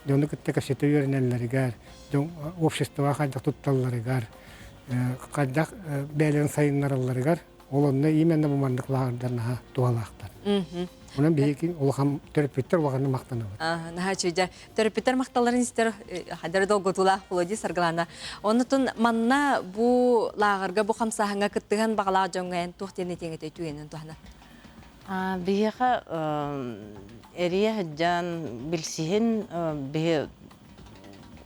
Дьону кытта кэпсэтэ үөрэнэллэригэр, дьон обществоҕа хайдах тутталларыгар, хайдах бэйэлэрин сайыннаралларыгар ол онно именно бу маннык лааҕырдар наһаа туһалаахтар. Онон биһиги улахан төрөппүттэр улаханнык махтанабыт. Наһаа үчүгэй. Төрөппүттэр махталларын истэр хадары долгутуулаах Володя Саргылана. Оннутун манна бу лааҕырга бу хамсааһыҥҥа кыттыһан баҕалаах дьоҥҥо эн туох диэн этиэҥ этэй түгэнин туһана? Биһиэхэ эрийэ сылдьан билсиһин биһи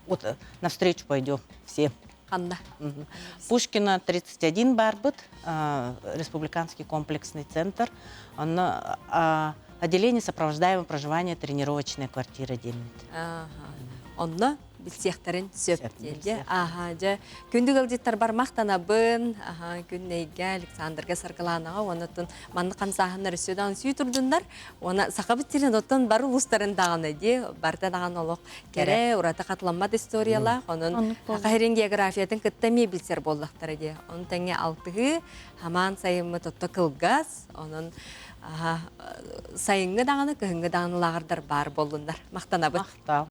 вот навстречу пойдем все. Ханна? Пушкина 31 барбыт, республиканский комплексный центр. Онно отделение сопровождаемого проживания тренировочная квартира диэммит. Онно билсиэхтэрин сөп диэн. Аха, дьэ, күндү ыалдьыттарбар махтанабын. Аха, Күннэйгэ, Александрга, Саргылаанаҕа уонна маннык хамсааһыннар өссө даҕаны сүү турдуннар. Уонна сахабыт сирин оттон бары улуустарын даҕаны дии, барыта даҕаны олох кэрэ, ураты хатыламмат историялаах. Онон саха сирин географиятын кытта эмиэ билсэр буоллахтара дии. Ону тэҥэ алтыһыы, хамаан сайыммыт отто кылгас, онон сайыҥҥы даҕаны, кыһыҥҥы даҕаны лааҕырдар баар буоллуннар. Махтанабыт. Махтал.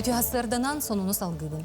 Үтүө сарсыарданан сонуну салгыыбын.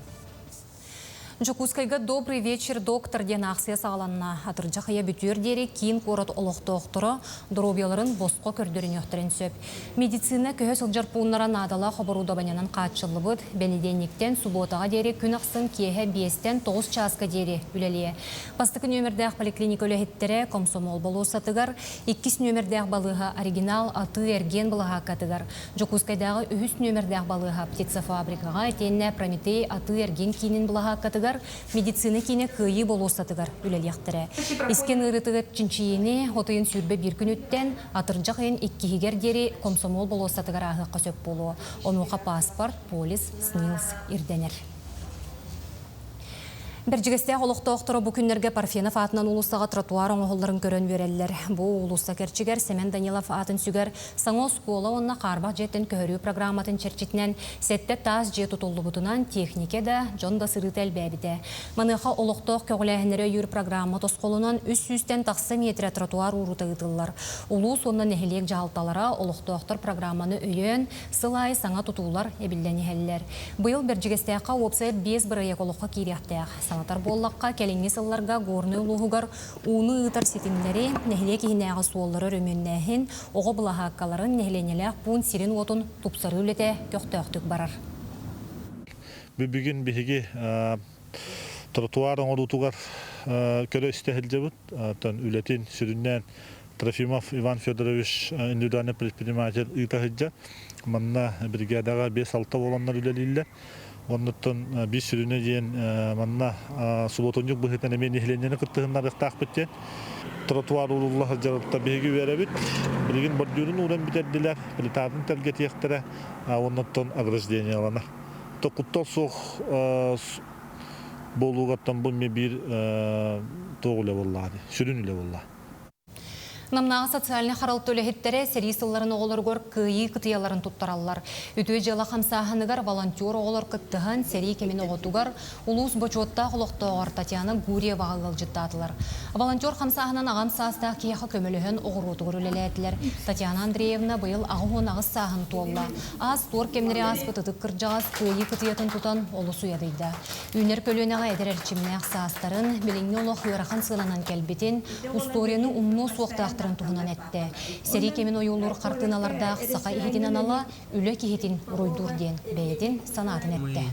Дьокуускайга «Добрый вечер, доктор» диэн аахсыйа саҕаланна. Атырдьах ыйа бүтүөр диэри киин куорат олохтоохторо доруобуйаларын босхо көрдөрүнүөхтэрин сөп. Медицина көһө сылдьар пууннара наадалаах оборудованиенан хааччыллыбыт. Бэнидиэнньиктэн субуотаҕа диэри күн ахсын киэһэ биэстэн тоҕус чааска диэри үлэлиэ. Бастакы нүөмэрдээх поликлиника үлэһиттэрэ Комсомол болуоссатыгар, иккис нүөмэрдээх балыыһа оригинал атыы-эргиэн былаһааккатыгар, Дьокуускайдааҕы үһүс нүөмэрдээх балыыһа птицефабрикаҕа итиэннэ Прометей атыы-эргиэн киинин былаһааккатыгар медицина киинэ Кыайыы болуоссатыгар үлэлиэхтэрэ. Искэн ыарыытыгар чинчийиини от ыйын 21 күнүттэн атырдьах ыйын иккиһигэр диэри Комсомол болуоссатыгар ааһыахха сөп буолуо. Онуоха паспорт, полис, СНИЛС ирдэнэр. Бэрдьигэстээх олохтоохторо бу күннэргэ Парфенов аатынан уулуссаҕа тротуар оҥоһулларын көрөн үөрэллэр. Бу уулусса кэрчигэр Сэмэн Данилов аатын сүгэр саҥа оскуола уонна хаарбах дьиэттэн көһөрүү программатын чэрчитинэн сэттэ таас дьиэ тутуллубутунан техникэ да, дьон да сырыыта элбээбитэ. Маныаха олохтоох көҕүлээһиннэри өйүүр программа тосхолунан үс сүүстэн тахса миэтэрэ тротуар уурута ыытыллар. Улуус уонна нэһилиэк дьаһалталара олохтоохтор программаны өйөөн, Сыл аайы саҥа тутуулар эбиллэн иһэллэр. Быйыл Бэрдьигэстээххэ уопсайа биэс бырайыак олоххо киириэхтээх. Санатар буоллахха, кэлиҥҥи сылларга Горнай улууһугар ууну ыытар ситимнэри, нэһилиэк иһинээҕи суоллары өрөмүөннээһин, оҕо былаһааккаларын, нэһилиэнньэлээх пуун сирин-уотун тупсарыы үлэтэ көхтөөхтүк барар. Бүгүн биһиги тротуар оҥоруутугар көрө-истэ сылдьабыт. Оттон үлэтин сүрүннээн Трофимов Иван Федорович индивидуальный предприниматель ыыта сылдьар. Манна бригадаҕа 5-6 буоланнар үлэлииллэр. Оннуттан биир сүрүнэ диэн манна субуотунньук быһыытынан эмиэ нэһилиэнньэни кыттыһыннарыахтаахпыт диэн. Тротуар уурулла сылдьарыттан биһиги үөрэбит. Билигин бордюрун ууран бүтэрдилэр, плитатын тэлгэтиэхтэрэ, оннуттан ограждениеланар. Куттал суох буолуугаттан бу эмиэ биир туох үлэ буоллаҕа дии, сүрүн үлэ буолла. Намнааҕы социальнай харалта үлэһиттэрэ сэрии сылларын оҕолоругар кыайыы кытыйаларын туттараллар. Үтүө дьыала хамсааһыныгар волонтер оҕолор кыттыһан сэрии кэмин оҕотугар улуус бочуоттаах олохтооҕор Татьяна Гурьеваҕа ыалдьыттаатылар. Волонтер хамсааһынан аҕам саастаах киһиэхэ көмөлөһөн оҕуруотугар үлэлээтилэр. Татьяна Андреевна быйыл 88 сааһын туолла. Аас-туор кэмнэри ааспыт ытык кырдьаҕас кыайыы кытыйатын тутан олус уйадыйда. Үүнэр көлүөнэҕэ эдэр эрчимнээх саастарын, билиҥҥи олох ыарахан сыананан кэлбитин, устуоруйаны умнуо суохтаахтарын туһунан эттэ. Сэрии кэмин ойуулуур хартыыналардаах саха иһитин анала үлэ киһитин уруйдуур диэн бэйэтин санаатын эттэ.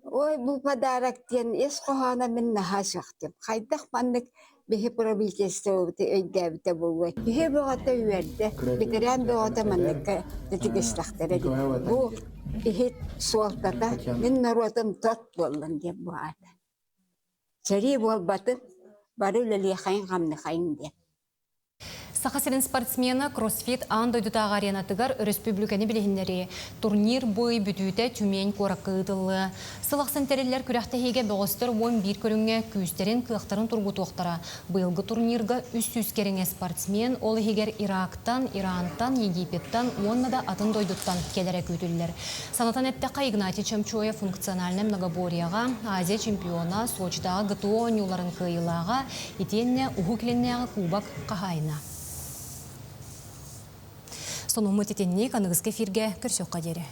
Ой, бу подарок диэн ис хоһооно мин наһаа сөхтүм. Хайдах маннык биһи правительствобыты өйдөөбүтэ буолуой? Киһи бөҕөтө үөрдэ, бэтэрээн бөҕөтө манныкка титигистэхтэрэ дии. Бу иһит суолтата мин норуотум тот буоллун диэн бу аата. Сэрии буолбатын, бары үлэлиэхэйин-хамныхайын диэн. Саха сирин спортсмена кроссфит аан дойдутааҕы аренатыгар өрөспүүбүлүкэни билиһиннэрии турнир бу ый бүтүүтэ Тюмень куоракка ыытыллыа. Сыл ахсын тэриллэр күрэхтэһиигэ бөҕөстөр 11 көрүҥҥэ күүстэрин, кыахтарын тургутуохтара. Быйылгы турнирга 300 кэриҥэ спортсмен, ол иһигэр Ирактан, Ирантан, Египеттан уонна да атын дойдуттан кэлэрэ күүтүллэр. Санатан эттэххэ, Игнатий Чомчоев функциональнай многоборьеҕа Азия чемпиона, Сочитааҕы ГТО оонньууларын кыайыылааҕа, итиэннэ Уһук Илиннээҕи кубок хаһаайына. Сонуммут итинник аныгыскы эфиргэ көрсүөххэ диэри.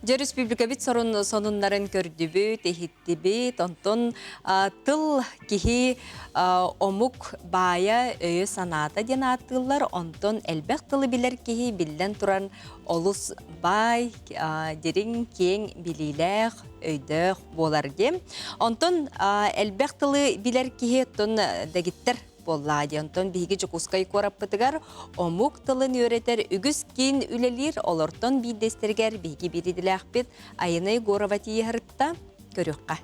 Дьэ, республикабыт сорун сонуннарын көрдүбүт, иһиттибит. Онтон тыл киһи омук баайа өйө-санаата диэн ааттыыллар. Онтон элбэх тылы билэр киһи биллэн туран олус баай, дириҥ, киэҥ билиилээх, өйдөөх буолар диэн. Онтон элбэх тылы билэр киһи оттон дэгиттэр буоллаа диэн. Онтон биһиги Дьокуускай куораппытыгар омук тылын үөрэтэр үгүс киин үлэлиир, олортон биирдэстэригэр биһиги биир идэлээхпит Айына Егорова тиийэ көрүөххэ.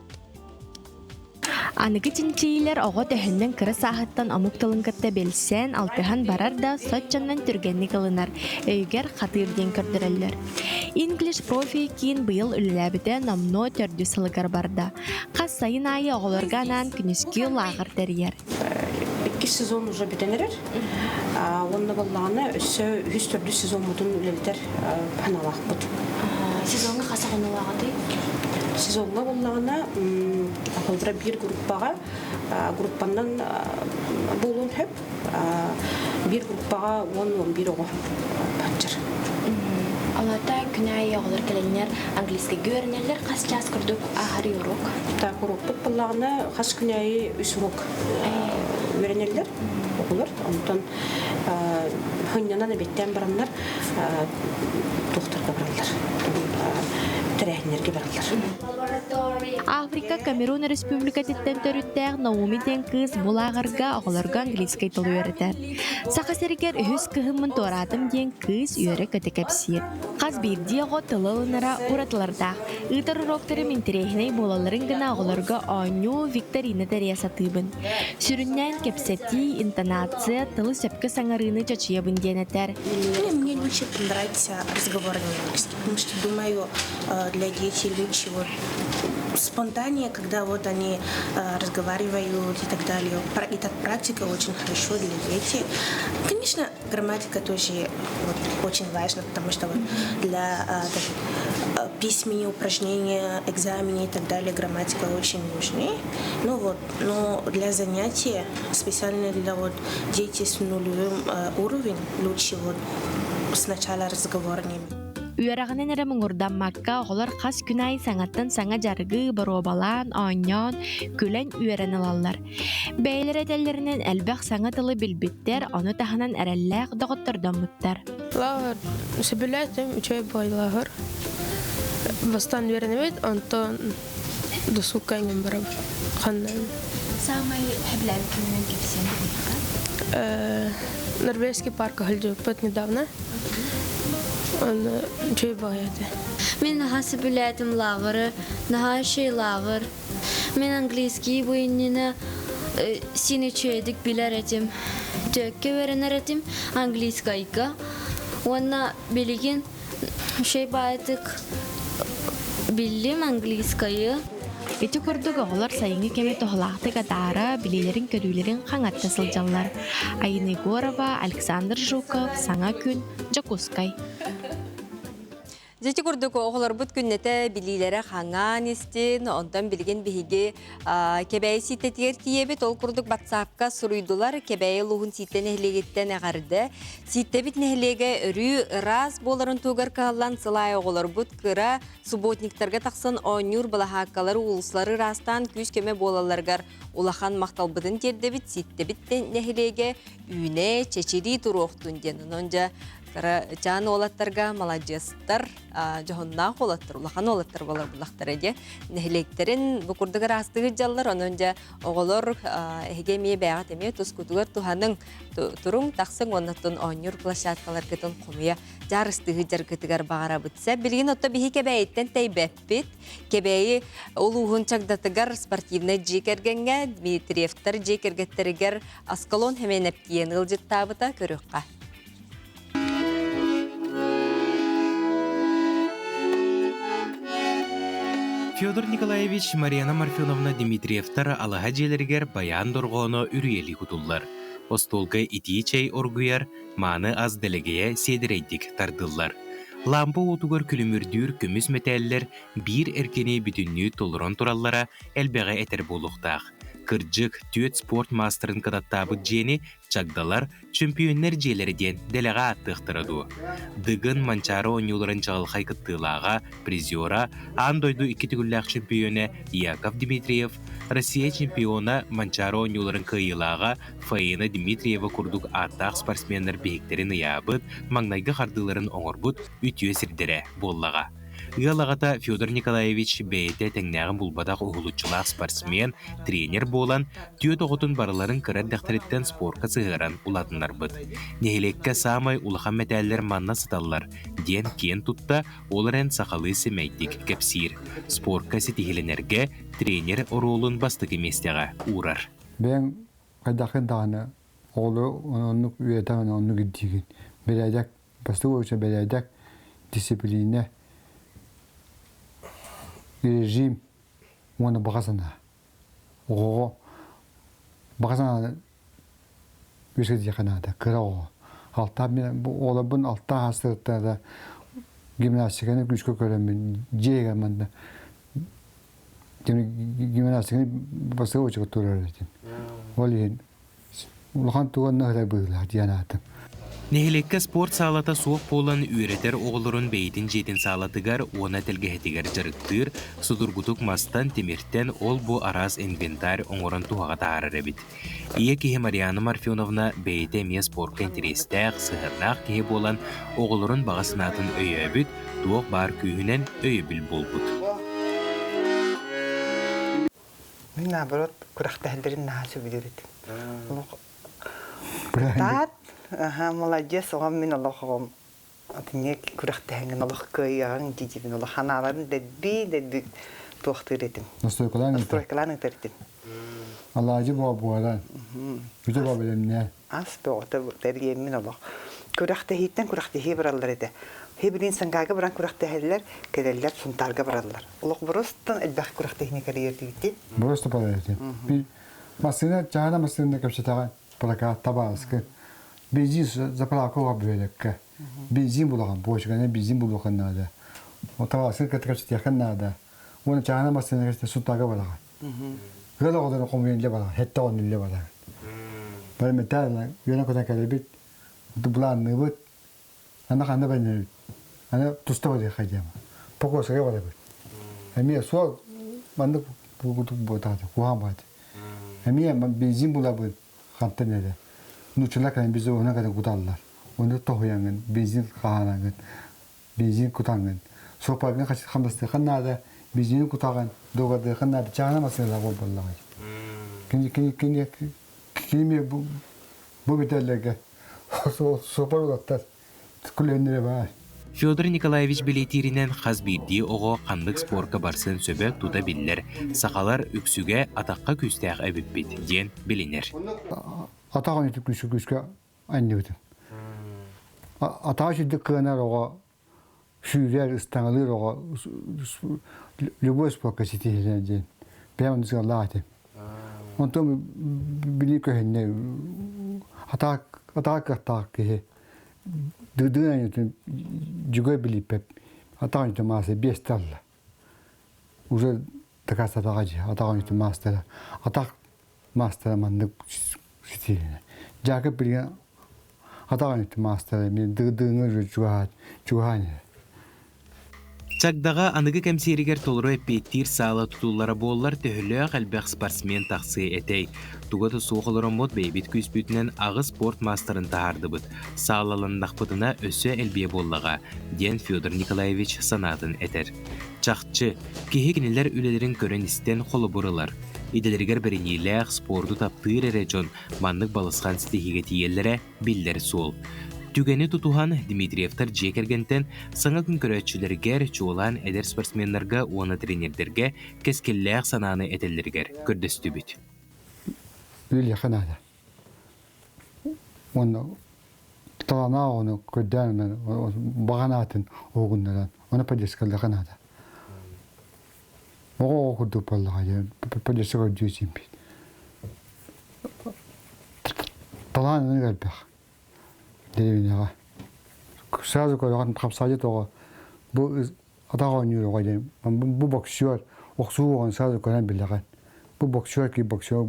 Аныгы чинчийиилэр оҕо төһөннөн кыра сааһыттан омук тылын кытта билсэн, алтыһан барар да, соччоннон түргэнник ылынар, өйүгэр хатыыр диэн көрдөрөллөр. English Profi киин быйыл үлэлээбитэ номнуо төрдүс сылыгар барда. Хас сайын аайы оҕолорго анаан күнүскү лааҕыр тэрийэр. Иккис сезон уже бүтэн эрэр. Уонна буоллаҕына өссө үһүс төрдүс сезоммутун үлэлэтэр санаалаахпыт. Сезоҥҥа хас оҕонулааҕытый? Сезоҥҥа буоллаҕына холобура биир группаҕа группаннан буолуон сөп. Биир группаҕа 10-11 оҕо баччар. Алата күн аайы оҕолор кэлэннэр английскайга үөрэнэллэр хас чаас курдук ааһар урок? Так, урокпут буоллаҕына хас күн аайы үс урок үөрэнэллэр оҕолор. Онтон хынньанан эбэттээн бараннар туохтарга бараллар, тэрээһиннэргэ бараллар. Африка Камерун Республикатыттан төрүттээх Наоми диэн кыыс бу лааҕырга оҕолорго английскай тыл үөрэтэр. Саха сиригэр үһүс кыһыммын туораатым диэн кыыс үөрэ-көтө кэпсиир. Хас биирдии оҕо тылы ылынара уратылардаах. Ыытар уроктарым интэриэһинэй буолалларын гына оҕолорго оонньуу, викторина тэрийэ сатыыбын. Сүрүннээн кэпсэтии, интонация, тылы сөпкө саҥарыыны чочуйабын диэн этэр. Мне лучше нравится разговорный английский, потому что, думаю, для детей лучше вот спонтаннее, когда вот они разговаривают и так далее. И так практика очень хорошо для детей. Конечно, грамматика тоже вот, очень важна, потому что вот для так, письменные упражнения, экзамены и так далее грамматика очень нужны. Ну вот, но для занятия, специально для вот детей с нулевым уровнем, лучше вот сначала разговорными. Үөрэҕинэн эрэ муҥурдаммакка, оҕолор хас күн аайы саҥаттан саҥа дьарыгы боруобалаан, оонньоон, күлэн үөрэн ылаллар. Бэйэлэрэ этэллэринэн элбэх саҥа тылы билбиттэр, ону таһынан эрэллээх доҕоттордоммуттар. Лааҕыр сөбүлээтим, үчүгэй буоллааҕыр. Бастаан үөрэнэбит, онтон досуукка иҥэн барабыт. Ханна Саамай сөбүлээбит күнүнэн кэпсиэн Норвежский парк сылдьыбыппыт недавно. Онно үчүгэй баҕайы этэ. Мин наһаа сөбүлээтим лааҕыры, наһаа үчүгэй лааҕыр. Мин английский бу иннинэ син үчүгэйдик билэр этим. Түөккэ үөрэнэр этим английскайга. Уонна билигин үчүгэй баайытык биллим английскайы. Ити курдук оҕолор сайыҥҥы кэми туһалаахтык атаара, билиилэрин-көрүүлэрин хаҥатта сылдьаллар. Айына Егорова, Александр Жуков, Саҥа күн, Дьокуускай. Дьэ ити курдук оҕолорбут күннэтэ билиилэрэ хаҥаан истин, онтон билигин биһиги Кэбээйи Сииттэтигэр тиийэбит. Ол курдук батсаапка суруйдулар Кэбээйи улууһун Сииттэ нэһилиэгиттэн эҕэрдэ. Сииттэбит нэһилиэгэ өрүү ыраас буоларын туһугар кыһаллан сыл аайы оҕолорбут кыра субботниктарга тахсан оонньуур былаһааккалары уулуссалары ыраастаан күүс-көмө буолалларыгар улахан махталбытын тиэрдэбит. Сииттэбит нэһилиэгэ үүнэ, чэчирии туруохтун диэн. Онон дьэ Кырачаан уолаттарга маладьыастар, дьоһуннаах уолаттар, улахан уолаттар буолар буллахтара дьэ. Нэһилиэктэрин бу курдук ыраастыгыт дьаллар, онон дьэ оҕолор эһиги эмиэ бэйэҕит эмиэ тускутугар туһаныҥ, туруҥ, тахсыҥ уоннаттан оонньуур площадкаларгытын хомуйа дьаарыстыгы дьаргытыгар баҕарабыт. Сэ билигин отто биһи Кэбээйиттэн тэйбэппит. Кэбээйи улууһун чагдатыгар спортивнай дьиэ кэргэҥҥэ Дмитриевтар дьиэ кэргэттэригэр Аскалон Хэмэнэп тиийэн ыалдьыттаабыта көрүөххэ. Федор Николаевич Марьяна Марфеновна Дмитриевтар алаһа дьиэлэригэр байаан дорҕооно үрүйэлии кутуллар. Остуолга итии чэй оргуйар, мааны ас дэлэгэйэ сиэдэрэйдик тардыллар. Лампа уотугар күлүмүрдүүр көмүс мэтээллэр биир эркини бүтүннүү толорон тураллара элбэҕи этэр буолуохтаах. Кырдьык, түөрт спорт маастарын кынаттаабыт дьиэни чагдалар, чөмпүйүөннэр дьиэлэрэ диэн дэлэҕэ ааттыахтара дуо? Дыгын Манчаары оонньууларын чаҕылхай кыттыылааҕа, призера, аан дойду икки төгүллээх чөмпүйүөнэ Яков Дмитриев, Россия чемпиона Манчаары оонньууларын кыайыылааҕа Фаина Дмитриева курдук ааттаах спортсменнар биһиктэрин ыйаабыт, маҥнайгы хардыыларын оҥорбут үтүө сирдэрэ буоллаҕа. Ыал аҕата Федор Николаевич бэйэтэ тэҥнээҕин булбатах уһулуччулаах спортсмен, тренер буолан, түөрт оҕотун барыларын кыра эрдэхтэриттэн спорка сыһыаран улаатыннарбыт. Нэһилиэккэ саамай улахан мэтээллэр манна сыталлар, диэн киэн тутта, ол эрэн сахалыы сэмэйдик кэпсиир. Спорка ситиһилэнэргэ тренер оруолун бастакы миэстэҕэ уурар. Бэйэҥ хайдаххын даҕаны оҕолору оннук үөрэтэҕин оннук ирдиигин. Бэрээдэк, бастакы оча бэрээдэк, дисциплина, режим уонна баҕа санаа. Оҕоҕо баҕа санааны үөскэтиэххэ наада, кыра оҕо. Алта мин оҕолорбун алта аастарыттан гимнастиканы күүскэ көрөммүн дьиэгэ манна гимнастиканы бастакы очередь турар этим. Ол иһин улахан туганна ыһыта быһыылаах диэн аатым. Нэһилиэккэ спорт саалата суох буолан үөрэтэр оҕолорун бэйэтин дьиэтин саалатыгар уонна тэлгэһэтигэр дьарыктыыр, судургутук мастан, тимиртэн ол-бу араас инвентарь оҥорон туһаҕа таһаарар эбит. Ийэ киһи Марианна Марфеновна бэйэтэ эмиэ спорка интэриэстээх, сыһыаннаах киһи буолан, оҕолорун баҕа санаатын өйөөбүт, туох баар күүһүнэн өйөбүл буолбут. Мин наоборот күрэхтэһэллэрин наһаа сөбүлүүр этим. Кытаат, молодец, оҕом мин олох оҕом атынньык күрэхтэһэҥҥин олох кыайыаҕыҥ дии-диибин олох ханааларын дэлби дэлби туохтуур этим. Настройкалаан Настройкалаан ыытар этим. Алаадьы буо буолан. Бүтэ буо бэлэмнээн. Ас бөҕөтө тэрийэммин олох. Күрэхтэһииттэн күрэхтэһии бараллар этэ. Хибилин Сангайга баран күрэхтэһэллэр, кэлэллэр Сунтаарга бараллар. Олох боростан элбэх күрэхтэһиини кэрийэрдиити. Просто барар этим. Массыына, чаана массыына кэпсэтэҕин, прокат табааскы. Бензин заправка оҕо бөһүөлэккэ. Бензин булаҕын, почканы бензин булуоххун наада. Табааскы кытта кэпсэтиэххин наада. Уонна чаана массыына кэпсэтэ Сунтаарга бараҕын. Ыал оҕолорун хомуйан илдьэ бараҕын, сэттэ оҕону илдьэ бараҕын. Бары металл үөрэн-көтөн кэлэбит, былаанныыбыт, аны ханна бэннэбит, аны туста барыахха диэн. Покосага барабыт. Эмиэ суол маннык буотаата, куһаҕан баҕайы. Эмиэ бензин булабыт хантан эрэ. Нууччалар кэлэн бизи онон кэлэн куталлар. Ону тоһуйаҥын, бензин хаһаанаҥын, бензин кутаҥын. Суоппаргын хамнастыаххын наада, бензини кутаҕын, дуогардыаххын наада, чаана массыыналаах буолбаллаҕай. Кини кини кини кини бу бу бүтэллэргэ суоппар улаттар күлэннэрэ баар. Федор Николаевич бэлиэтииринэн хас биирдии оҕо ханнык спорка барсыан сөбө тута биллэр. Сахалар үксүгэ атахха күүстээх эбиппит диэн билинэр. Атах ойноту күүскэ күүскэ анньыбытым. Атаҕа сирдик кыанар оҕо сүүрэр, ыстаҥалыыр оҕо любой спорка ситиһилэр диэн бэйэм онно сыаллаах этим. Онтон били көһүннэ атаак атаак кыахтаах киһи дыдыын дьүгэй билиппэп атаҕын үтэ мааса биэстэ алла. Уже дакаастатаҕа дьи атаҕын үтэ маастара атах маастара маннык ситиһилинэ. Дьаакып билигин атаҕын үтэ маастара мен дыдыыҥы чугаһаан чугаһаан иһэр. Чагдаҕа аныгы кэмсиэригэр толору эппиэттиир саала тутуллара буоллар төһөлөөх элбэх спортсмен тахсыа этэй? Туга да суох олороммут бэйэбит күүспүтүнэн аҕыс спорт маастарын таһаардыбыт. Саалаланнахпытына өссө элбиэ буоллаҕа, диэн Федор Николаевич санаатын этэр. Чахчы, киһи кинилэр үлэлэрин көрөн-истэн холобур ылар. Идэлэригэр бэриниилээх, спорду таптыыр эрэ дьон маннык балысхан ситиһиигэ тиийэллэрэ биллэр суол. Түгэни тутуһан, Дмитриевтар дьиэ кэргэнтэн саҥа күн көрөөччүлэригэр, чуолаан эдэр спортсменнарга уонна тренердэргэ кэскиллээх санааны этэллэригэр көрдөстүбүт. Үлэхэ наада. Уонна талаанаа ону көрдөөн баҕанаатын уһугуннаран, оны поддержкалыха наада. Оҕо оҕо курдук буоллаҕа диэн поддержка көрдүү сиимпит. Талаан ынырык элбэх дэриэбинэҕэ. Сразу көрөҕүн хапсаайдьыт оҕо бу атах оонньуур оҕо диэн бу боксер охсуу оҕону сразу көрөн билэҕин. Бу боксер кий боксер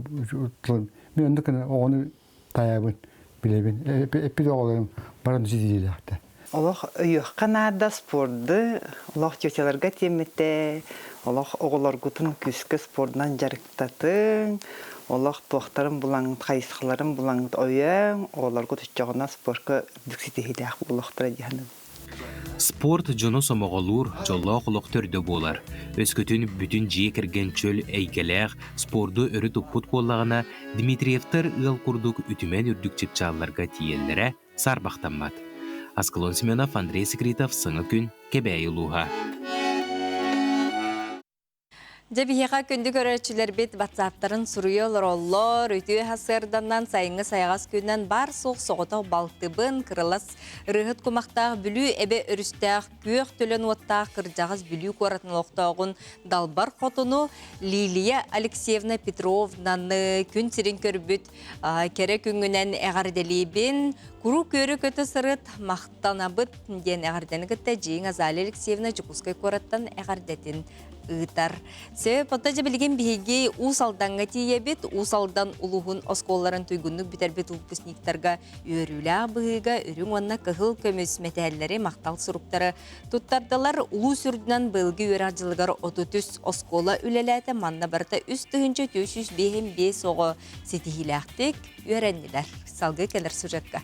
мин оннук гына оҕону таайабын билэбин эппит оҕолорум баран ситиһиилээхтэр. Олох өйүөххэ наада спорду, олох тетяларга тиэммитэ, олох оҕолоргутун күүскэ спордунан дьарыктатыҥ, олох туохтарын булаҥҥыт, хайысхаларын булаҥҥыт өйөөҥ, оҕолоргут оччоҕуна спорка үрдүк ситиһиилээх буолуохтара дии саныыбын. Спорт дьону сомоҕолуур, дьоллоох олох төрдө буолар. Өскөтүн бүтүн дьиэ кэргэн чөл эйгэлээх, спорду өрө туппут буоллаҕына, Дмитриевтэр ыал курдук үтүмэн үрдүк чыпчаалларга тиийэллэрэ саарбахтаммат. Аскалон Семенов, Андрей Секритов, Саҥа күн, Кэбээйи улууһа. Дьэ биһиэхэ күндү көрөөччүлэрбит ватсаптарын суруйа олороллор. Үтүө сарсыарданан сайыҥҥы сайаҕас күнүнэн баар-суох соҕотох балтыбын, кырылас ырыаһыт кумахтаах Бүлүү эбэ өрүстээх күөх төлөн уоттаах кырдьаҕас Бүлүү куоратын олохтооҕун Далбар Хотуну Лилия Алексеевна Петровнаны күн сирин көрбүт кэрэ күҥҥүнэн эҕэрдэлиибин. Куруук үөрэ-көтө сырыт, махтанабыт диэн эҕэрдэни кытта Дьиҥ Азалия Алексеевна Дьокуускай куораттан эҕэрдэтин ыытар. Сөп, оттон дьэ билигин биһиги Уус Алдаҥҥа тиийэбит. Уус Алдан улууһун оскуолаларын туйгуннук бүтэрбит выпускниктарга үөрүүлээх быһыыга үрүҥ уонна кыһыл көмүс мэтээллэри, махтал суруктары туттардылар. Улуус үрдүнэн быйылгы үөрэх дьылыгар 33 оскуола үлэлээтэ. Манна барыта 3455 оҕо ситиһиилээхтик үөрэннилэр. Салгыы кэлэр сюжетка.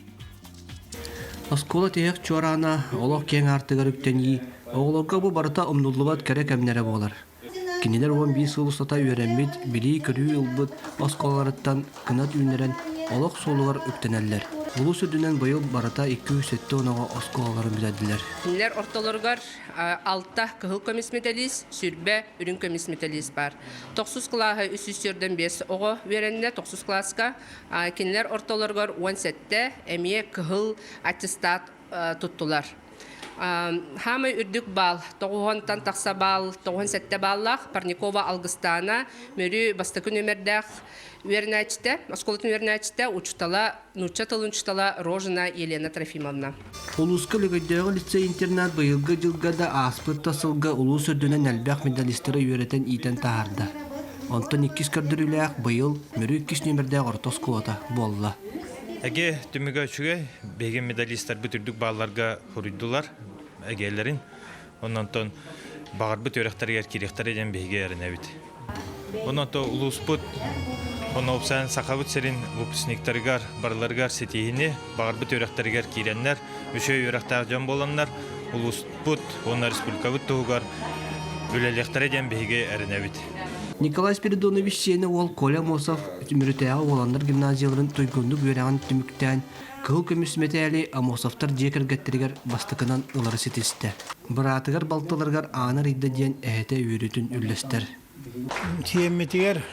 Оскуола тиһэх чуораана олох киэҥ аартыгар үктэнии, оҕолорго бу барыта умнуллубат кэрэ кэмнэрэ буолар. Кинилэр 11 сыл устата үөрэммит, билии-көрүү ылбыт оскуолаларыттан кынат үүннэрэн олох суолугар үктэнэллэр. Улуус үрдүнэн быйыл барыта 270 оҕо оскуолаларын бүтэрдилэр. Кинилэр ортолоругар алта кыһыл көмүс металлист, сүрбэ үрүҥ көмүс металлист баар. Тохсус кылааһы 345 оҕо үөрэннэ, тохсус кылааска Кинилэр ортолоругар 17 эмиэ кыһыл аттестат туттулар. Хаамай үрдүк баал, тоҕуһонтон тахса баал, 97 бааллаах Парникова Алгыстаана Мүрү бастакы нүөмэрдээх үөрэнээччитэ, оскуолатын үөрэнээччитэ, учуутала, нуучча тылын учуутала Рожина Елена Трофимовна. Улууска Лөгөйдөөҕү лицей-интернат быйылгы дьылга да ааспыт да сылга улуус үрдүнэн элбэх медалистары үөрэтэн-иитэн таһаарда. Онтон иккис көрдөрүүлээх быйыл Мүрү иккис нүөмэрдээх орто оскуолата буолла. Эгэ түмүгэ үчүгэй. Биһиги медалистарбыт үрдүк баалларга хоруйдулар эгэлэрин. Онон баҕарбыт үөрэхтэригэр киириэхтэрэ диэн биһиги эрэнэбит. Онон улууспут онно уопсайан Сахабыт сирин выпускниктарыгар барыларыгар ситиһиини, баҕарбыт үөрэхтэригэр киирэннэр, үчүгэй үөрэхтээх дьон буоланнар, улууспут уонна республикабыт туһугар үлэлиэхтэрэ диэн биһиги эрэнэбит. Николай Спиридонович сиэнэ уол Коля Амосов Мүрүтээҕи уоланнар гимназияларын туйгуннук үөрэҕин түмүктээн, кыһыл көмүс мэтээли Амосовтар дьиэ кэргэттэригэр бастакынан ылары ситистэ. Быраатыгар балтыларыгар ааны арыйда диэн эһэтэ үөрүүтүн үллэстэр. Сиэммитигэр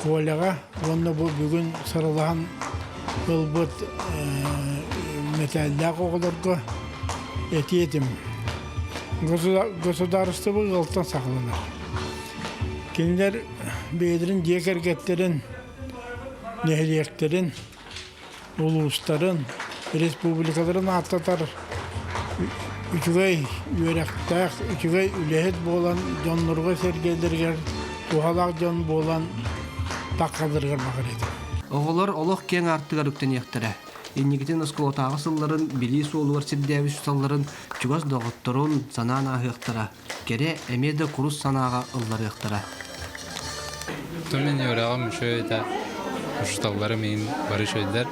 Коляҕа уонна бу бүгүн сыралаһан ылбыт мэтээллээх оҕолорго этиэ этим. Государство ыалтан саҕаланар. Кинилэр бэйэлэрин дьиэ кэргэттэрин, нэһилиэктэрин улуустарын, республикаларын ааттатар үчүгэй үөрэхтээх, үчүгэй үлэһит буолан дьоннорго-сэргэлэригэр туһалаах дьон буолан таххаларыгар баҕар этим. Оҕолор олох киэҥ аартыгар үктэниэхтэрэ. Инникитин оскуолатааҕы сылларын билии суолугар сирдээбит суталларын чугас доҕотторун санаан ааһыахтара, кэрэ эмиэ да курус санааҕа ылларыахтара. Мин үөрэҕим үчүгэй этэ, учууталларым иһин бары үчүгэйдэр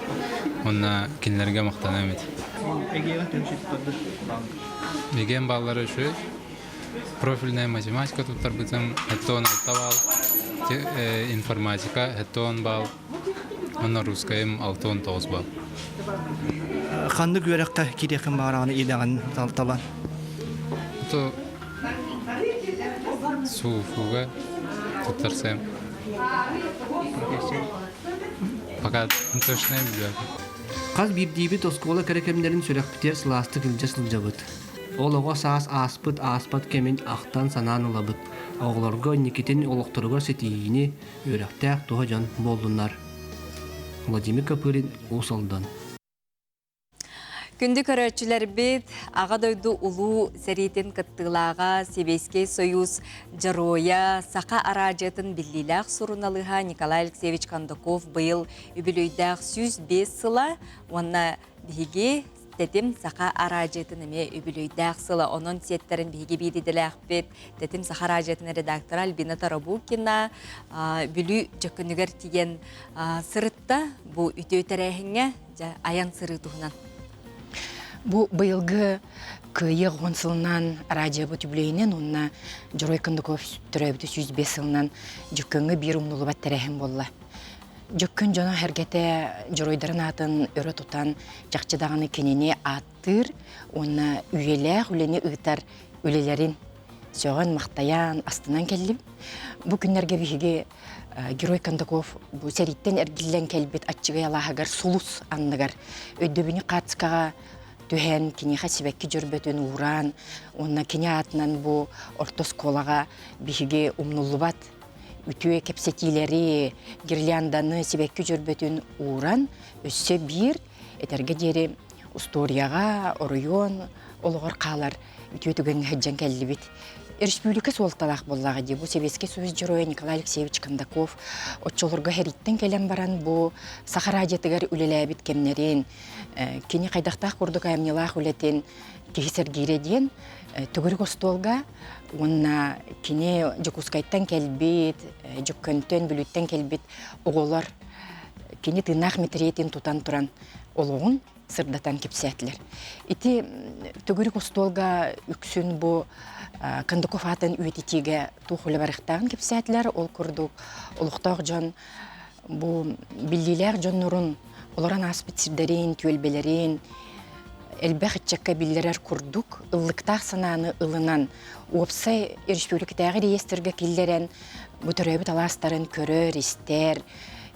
уонна кинилэргэ махтаныам этэ. Эгиэм бааллара үчүгэй. Профильная математика туттарбытым 76 балл, информатика 70 балл, уонна русскайым 69 балл. Ханнык үөрэххэ киириэххин баҕараҕын идэҕин талан? То СУФУга туттарсыам. Пока точно билбэппин. Хас биирдиибит оскуола кэрэ кэмнэрин сүрэхпитигэр сылаастык илдьэ сылдьабыт. Ол оҕо саас ааспыт ааспат кэмин ахтан-санаан ылабыт. Оҕолорго инникитин олохторугар ситиһиини, үөрэхтээх туһа дьон буоллуннар. Владимир Копырин, Уус Алдан. Күндү көрөөччүлэрбит, Аҕа дойду улуу сэриитин кыттыылааҕа Сэбиэскэй Союз Дьоруойа, саха араадьыйатын биллиилээх суруналыыһа Николай Алексеевич Кондаков быйыл үбүлүөйдээх 105 сыла уонна биһиги Тэтим саха араадьыйатын эмиэ үбүлүөйдээх сыла. Онон сиэттэрин биһиги биир идэлээхпит Тэтим саха араадьыйатын редактора Альбина Тарабукина Бүлүү Дьөккөнүгэр тиийэн сырытта. Бу үтүө тэрээһиҥҥэ дьэ айан сырыы туһунан. Бу быйылгы Кыайыы 10 сылынан радиобыт үбүлүөйүнэн уонна Дьоруой Кондаков төрөөбүтэ 105 сылынан Дьөккөҥҥө биир умнуллубат тэрээһин буолла. Дьөккөн дьоно-сэргэтэ дьоруойдарын аатын өрө тутан, чахчы даҕаны кинини ааттыыр уонна үйэлээх үлэни ыытар үлэлэрин сөҕөн-махтайан, астынан кэллим. Бу күннэргэ биһиги Герой Кондаков бу сэрииттэн эргиллэн кэлбит аччыгый алааһыгар сулус анныгар өйдөбүнньүк хаартыскаҕа түһэн, киниэхэ сибэкки дьөрбөтүн уураан уонна кини аатынан бу орто оскуолаҕа биһиги умнуллубат үтүө кэпсэтиилэри, гирлянданы, сибэкки дьөрбөтүн ууран, өссө биир этэргэ диэри устуоруйаҕа, оройуон олоҕор хаалар үтүө түгэҥҥэ сылдьан кэллибит. Республика суолталаах буоллаҕа дии. Бу Сэбиэскэй Союз Дьоруойа Николай Алексеевич Кондаков оччолорго сэрииттэн кэлэн баран бу Саха радиотыгар үлэлээбит кэмнэрин, кини хайдахтаах курдук айымньылаах үлэтин киһи сэргиирэ диэн төгүрүк остуолга уонна кини Дьокуускайтан кэлбит, Дьөккөнтөн, Бүлүүттэн кэлбит оҕолор кини тыыннаах мэтириэтин тутан туран олоҕун сырдатан кэпсээтилэр. Ити төгүрүк остуолга үксүн бу Кондаков аатын үйэтитиигэ туох үлэ барыахтааҕын кэпсээтилэр. Ол курдук олохтоох дьон бу биллиилээх дьоннорун олорон ааспыт сирдэрин, түөлбэлэрин элбэх ыччакка биллэрэр курдук ыллыктаах санааны ылынан уопсай республикатааҕы реестргэ киллэрэн бу төрөөбүт алаастарын көрөр, истэр,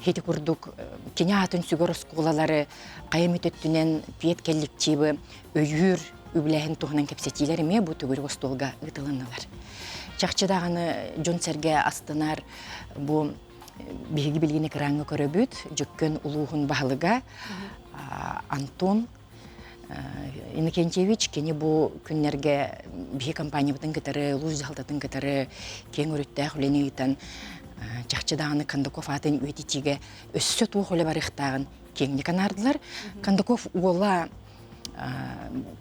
ити курдук кини аатын сүгэр оскуолалары хайа эмит өттүнэн пиэт коллективы өйүүр үбүлээһин туһунан кэпсэтиилэр эмиэ бу төгүрүк остуолга ыытылыннылар. Чахчы даҕаны дьон-сэргэ астынар бу биһиги билигин экраҥҥа көрөбүт Дьөккөн улууһун баһылыга Антон Иннокентьевич кини бу күннэргэ биһи компаниябытын кытары, улуус дьаһалтатын кытары киэҥ өрүттээх үлэни ыытан чахчы даҕаны Кондаков аатын үйэтитиигэ өссө туох үлэ барыахтааҕын киэҥник анаардылар. Кондаков уола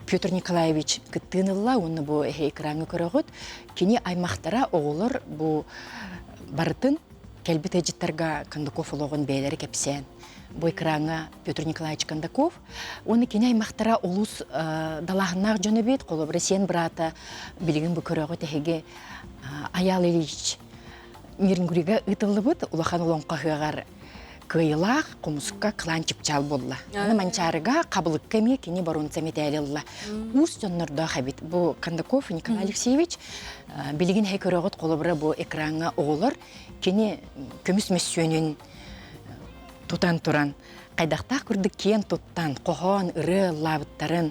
Петр Николаевич кыттыын ылла уонна бу эһэ экраҥҥа көрөҕүт. Кини аймахтара оҕолор бу барытын кэлбит ыалдьыттарга Кондаков олоҕун бэйэлэрэ кэпсээн бу экраҥҥа Петр Николаевич Кондаков уонна кини аймахтара олус далааһыннаах дьон эбит. Холобура сиэн быраата билигин бу көрөҕүт эһиги Аял Ильич Нерюнгрига ыытыллыбыт улахан олоҥхо ыһыаҕар кыайыылаах хомуска кылаан чыпчаал буолла. Аны Манчаарыга хабылыкка эмиэ кини боруонса мэтээли ылла. Уус дьоннордоох эбит. Бу Кондаков Николай Алексеевич билигин эһэ көрөҕүт холобура бу экраҥҥа оҕолор кини көмүс мөссүөнүн тутан туран хайдахтаах курдук киэн туттан хоһоон ырыа ыллаабыттарын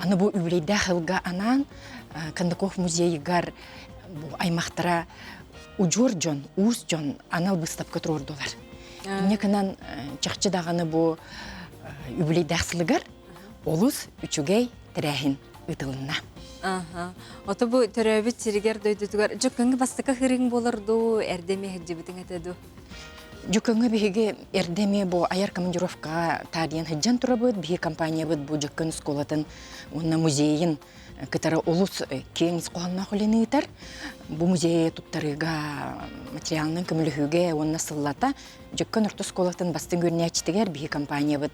аны бу үбүлүйдээх ылга анаан Кондаков музейыгар бу аймахтара удьуор дьон, уус дьон анал быыстапка туруордулар. Инньэ гынан чахчы даҕаны бу үбүлүйдээх сылыгар олус үчүгэй тэрээһин ыытылынна. Ото бу төрөөбүт сиригэр дойдутугар дьөккөҥҥө бастакы хырыҥ буолар дуу, эрдэ эмиэ сылдьыбытыҥ этэ дуу? Дьөккөҥҥө биһиги эрдэ эмиэ бу айар командировкаҕа таарыйан сылдьан турабыт. Биһиги компаниябыт бу Дьөккөн оскуолатын уонна музейын кытары олус киэҥ ис хоһоонноох үлэни ыытар. Бу музейы туттарыыга, материалынан көмөлөһүүгэ уонна сыллата Дьөккөн орто оскуолатын бастыҥ үөрэнээччитигэр биһиги компаниябыт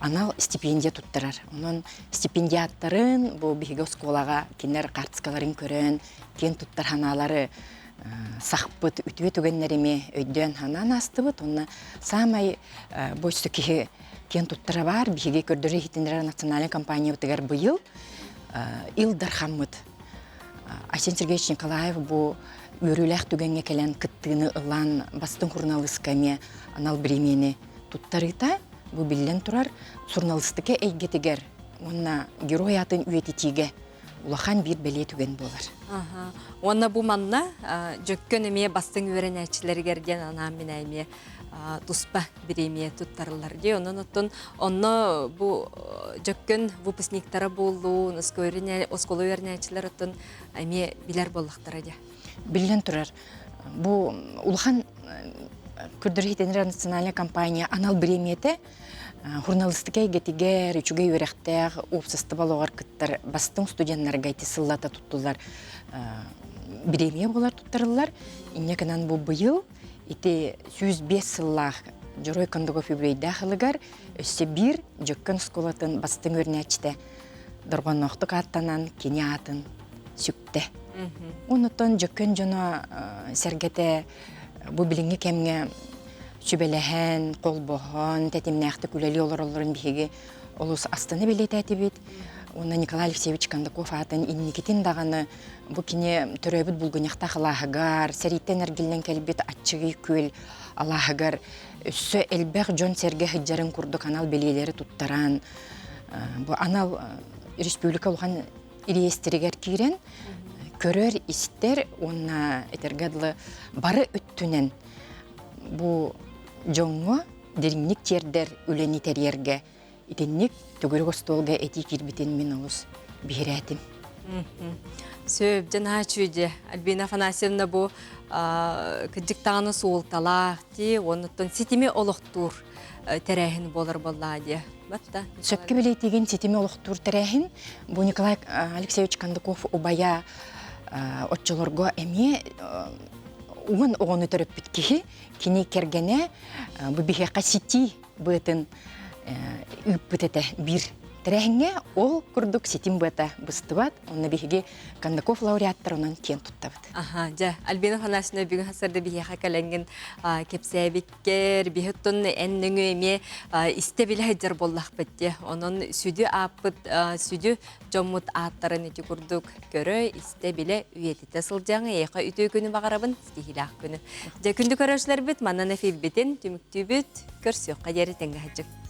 анал стипендия туттарар. Онон стипендиаттарын бу биһиги оскуолаҕа кинилэр хаартыскаларын көрөн, киэн туттар санаалары сахпыт үтүө түгэннэрими өйдөөн санаан аастыбыт. Уонна саамай бу өссө киһи киэн туттара баар биһиги көрдөрөр иһитиннэрэр национальнай компаниябытыгар быйыл Ил Дархаммыт Айсен Сергеевич Николаев бу үөрүүлээх түгэҥҥэ кэлэн кыттыыны ылан бастыҥ суруналыыска эмиэ анал бириэмийэни туттарыыта бу биллэн турар суруналыыстыка эйгэтигэр уонна герой аатын үйэтитиигэ улахан биир бэлиэ түгэн буолар. Уонна бу манна Дьөккөн эмиэ бастыҥ үөрэнээччилэригэр диэн анаан мин эмиэ туспа бириэмийэ туттарыллар дии. Онон оттон онно бу Дьөккөн выпускниктара буоллун, оскуола үөрэнээччилэр оттон эмиэ билэр буоллахтара дии. Биллэн турар, бу улахан көрдөрөр национальная компания анал бириэмийэтэ Журналистика эйгэтигэр үчүгэй үөрэхтээх уопсастыба олоҕор кыттар бастыҥ студеннарга ити сыллата туттуллар бириэмийэ буолар туттарыллар. Инньэ гынан бу быйыл ити 105 сыллаах Дьоруой Кондаков үбүлүөйдээх ылыгар өссө биир Дьөккөн оскуолатын бастыҥ үөрэнээччитэ дорҕоонноохтук ааттанан кини аатын сүктэ. Оннуттан Дьөккөн дьоно сэргэтэ бу билиҥҥи кэмҥэ сүбэлэһэн, холбоһон, тэтимнээхтик үлэлии олороллорун биһиги олус астына бэлиэтээтибит. Уонна Николай Алексеевич Кондаков аатын инникитин даҕаны бу кини төрөөбүт Булгунньахтаах алааһыгар, сэрииттэн эргиллэн кэлбит Аччыгый күөл алааһыгар өссө элбэх дьон-сэргэ сылдьарын курдук анал бэлиэлэри туттаран, бу анал республика улахан реестригэр киирэн көрөр, истэр уонна этэргэ дылы бары өттүнэн бу дьоҥҥо дириҥник тиэрдэр үлэни тэрийэргэ итинник төгүрүк остуолга этии киирбитин мин олус биһирээтим. Сөп, дьэ чүйдэ. Альбина Афанасьевна бу кырдьыктаҕына суолталаах дии, оннуттан ситими олохтуур тэрээһин буолар буоллаа дии. Батта. Сөпкө билиитигин ситими олохтуур тэрээһин бу Николай Алексеевич Кондаков убайа оччолорго эмиэ уон оҕону төрөппүт киһи, кини кэргэнэ бу биһиэхэ ситии быатын ыыппыт этэ биир тэрээһиҥҥэ ол курдук ситим быата быстыбат онно биһиги Кондаков лауреаттар онон киэн туттабыт. Аха, дьэ, Альбина Афанасьевна бүгүн хасарда биһиэхэ кэлэҥҥин кэпсээбиккэр, биһи оттон эн нөҥүө эмиэ истэ билэ сылдьар буоллахпыт дии. Онон сүдү ааппыт, сүдү дьоммут ааттарын ити курдук көрө, истэ билэ үйэтитэ сылдьаҥ. Эйиэхэ үтүө күнү баҕарабын, ситиһиилээх күнү. Дьэ, күндү көрөөччүлэрбит, манан эфирбитин түмүктүүбүт. Көрсүөххэ диэри тэҥҥэ сылдьыҥ.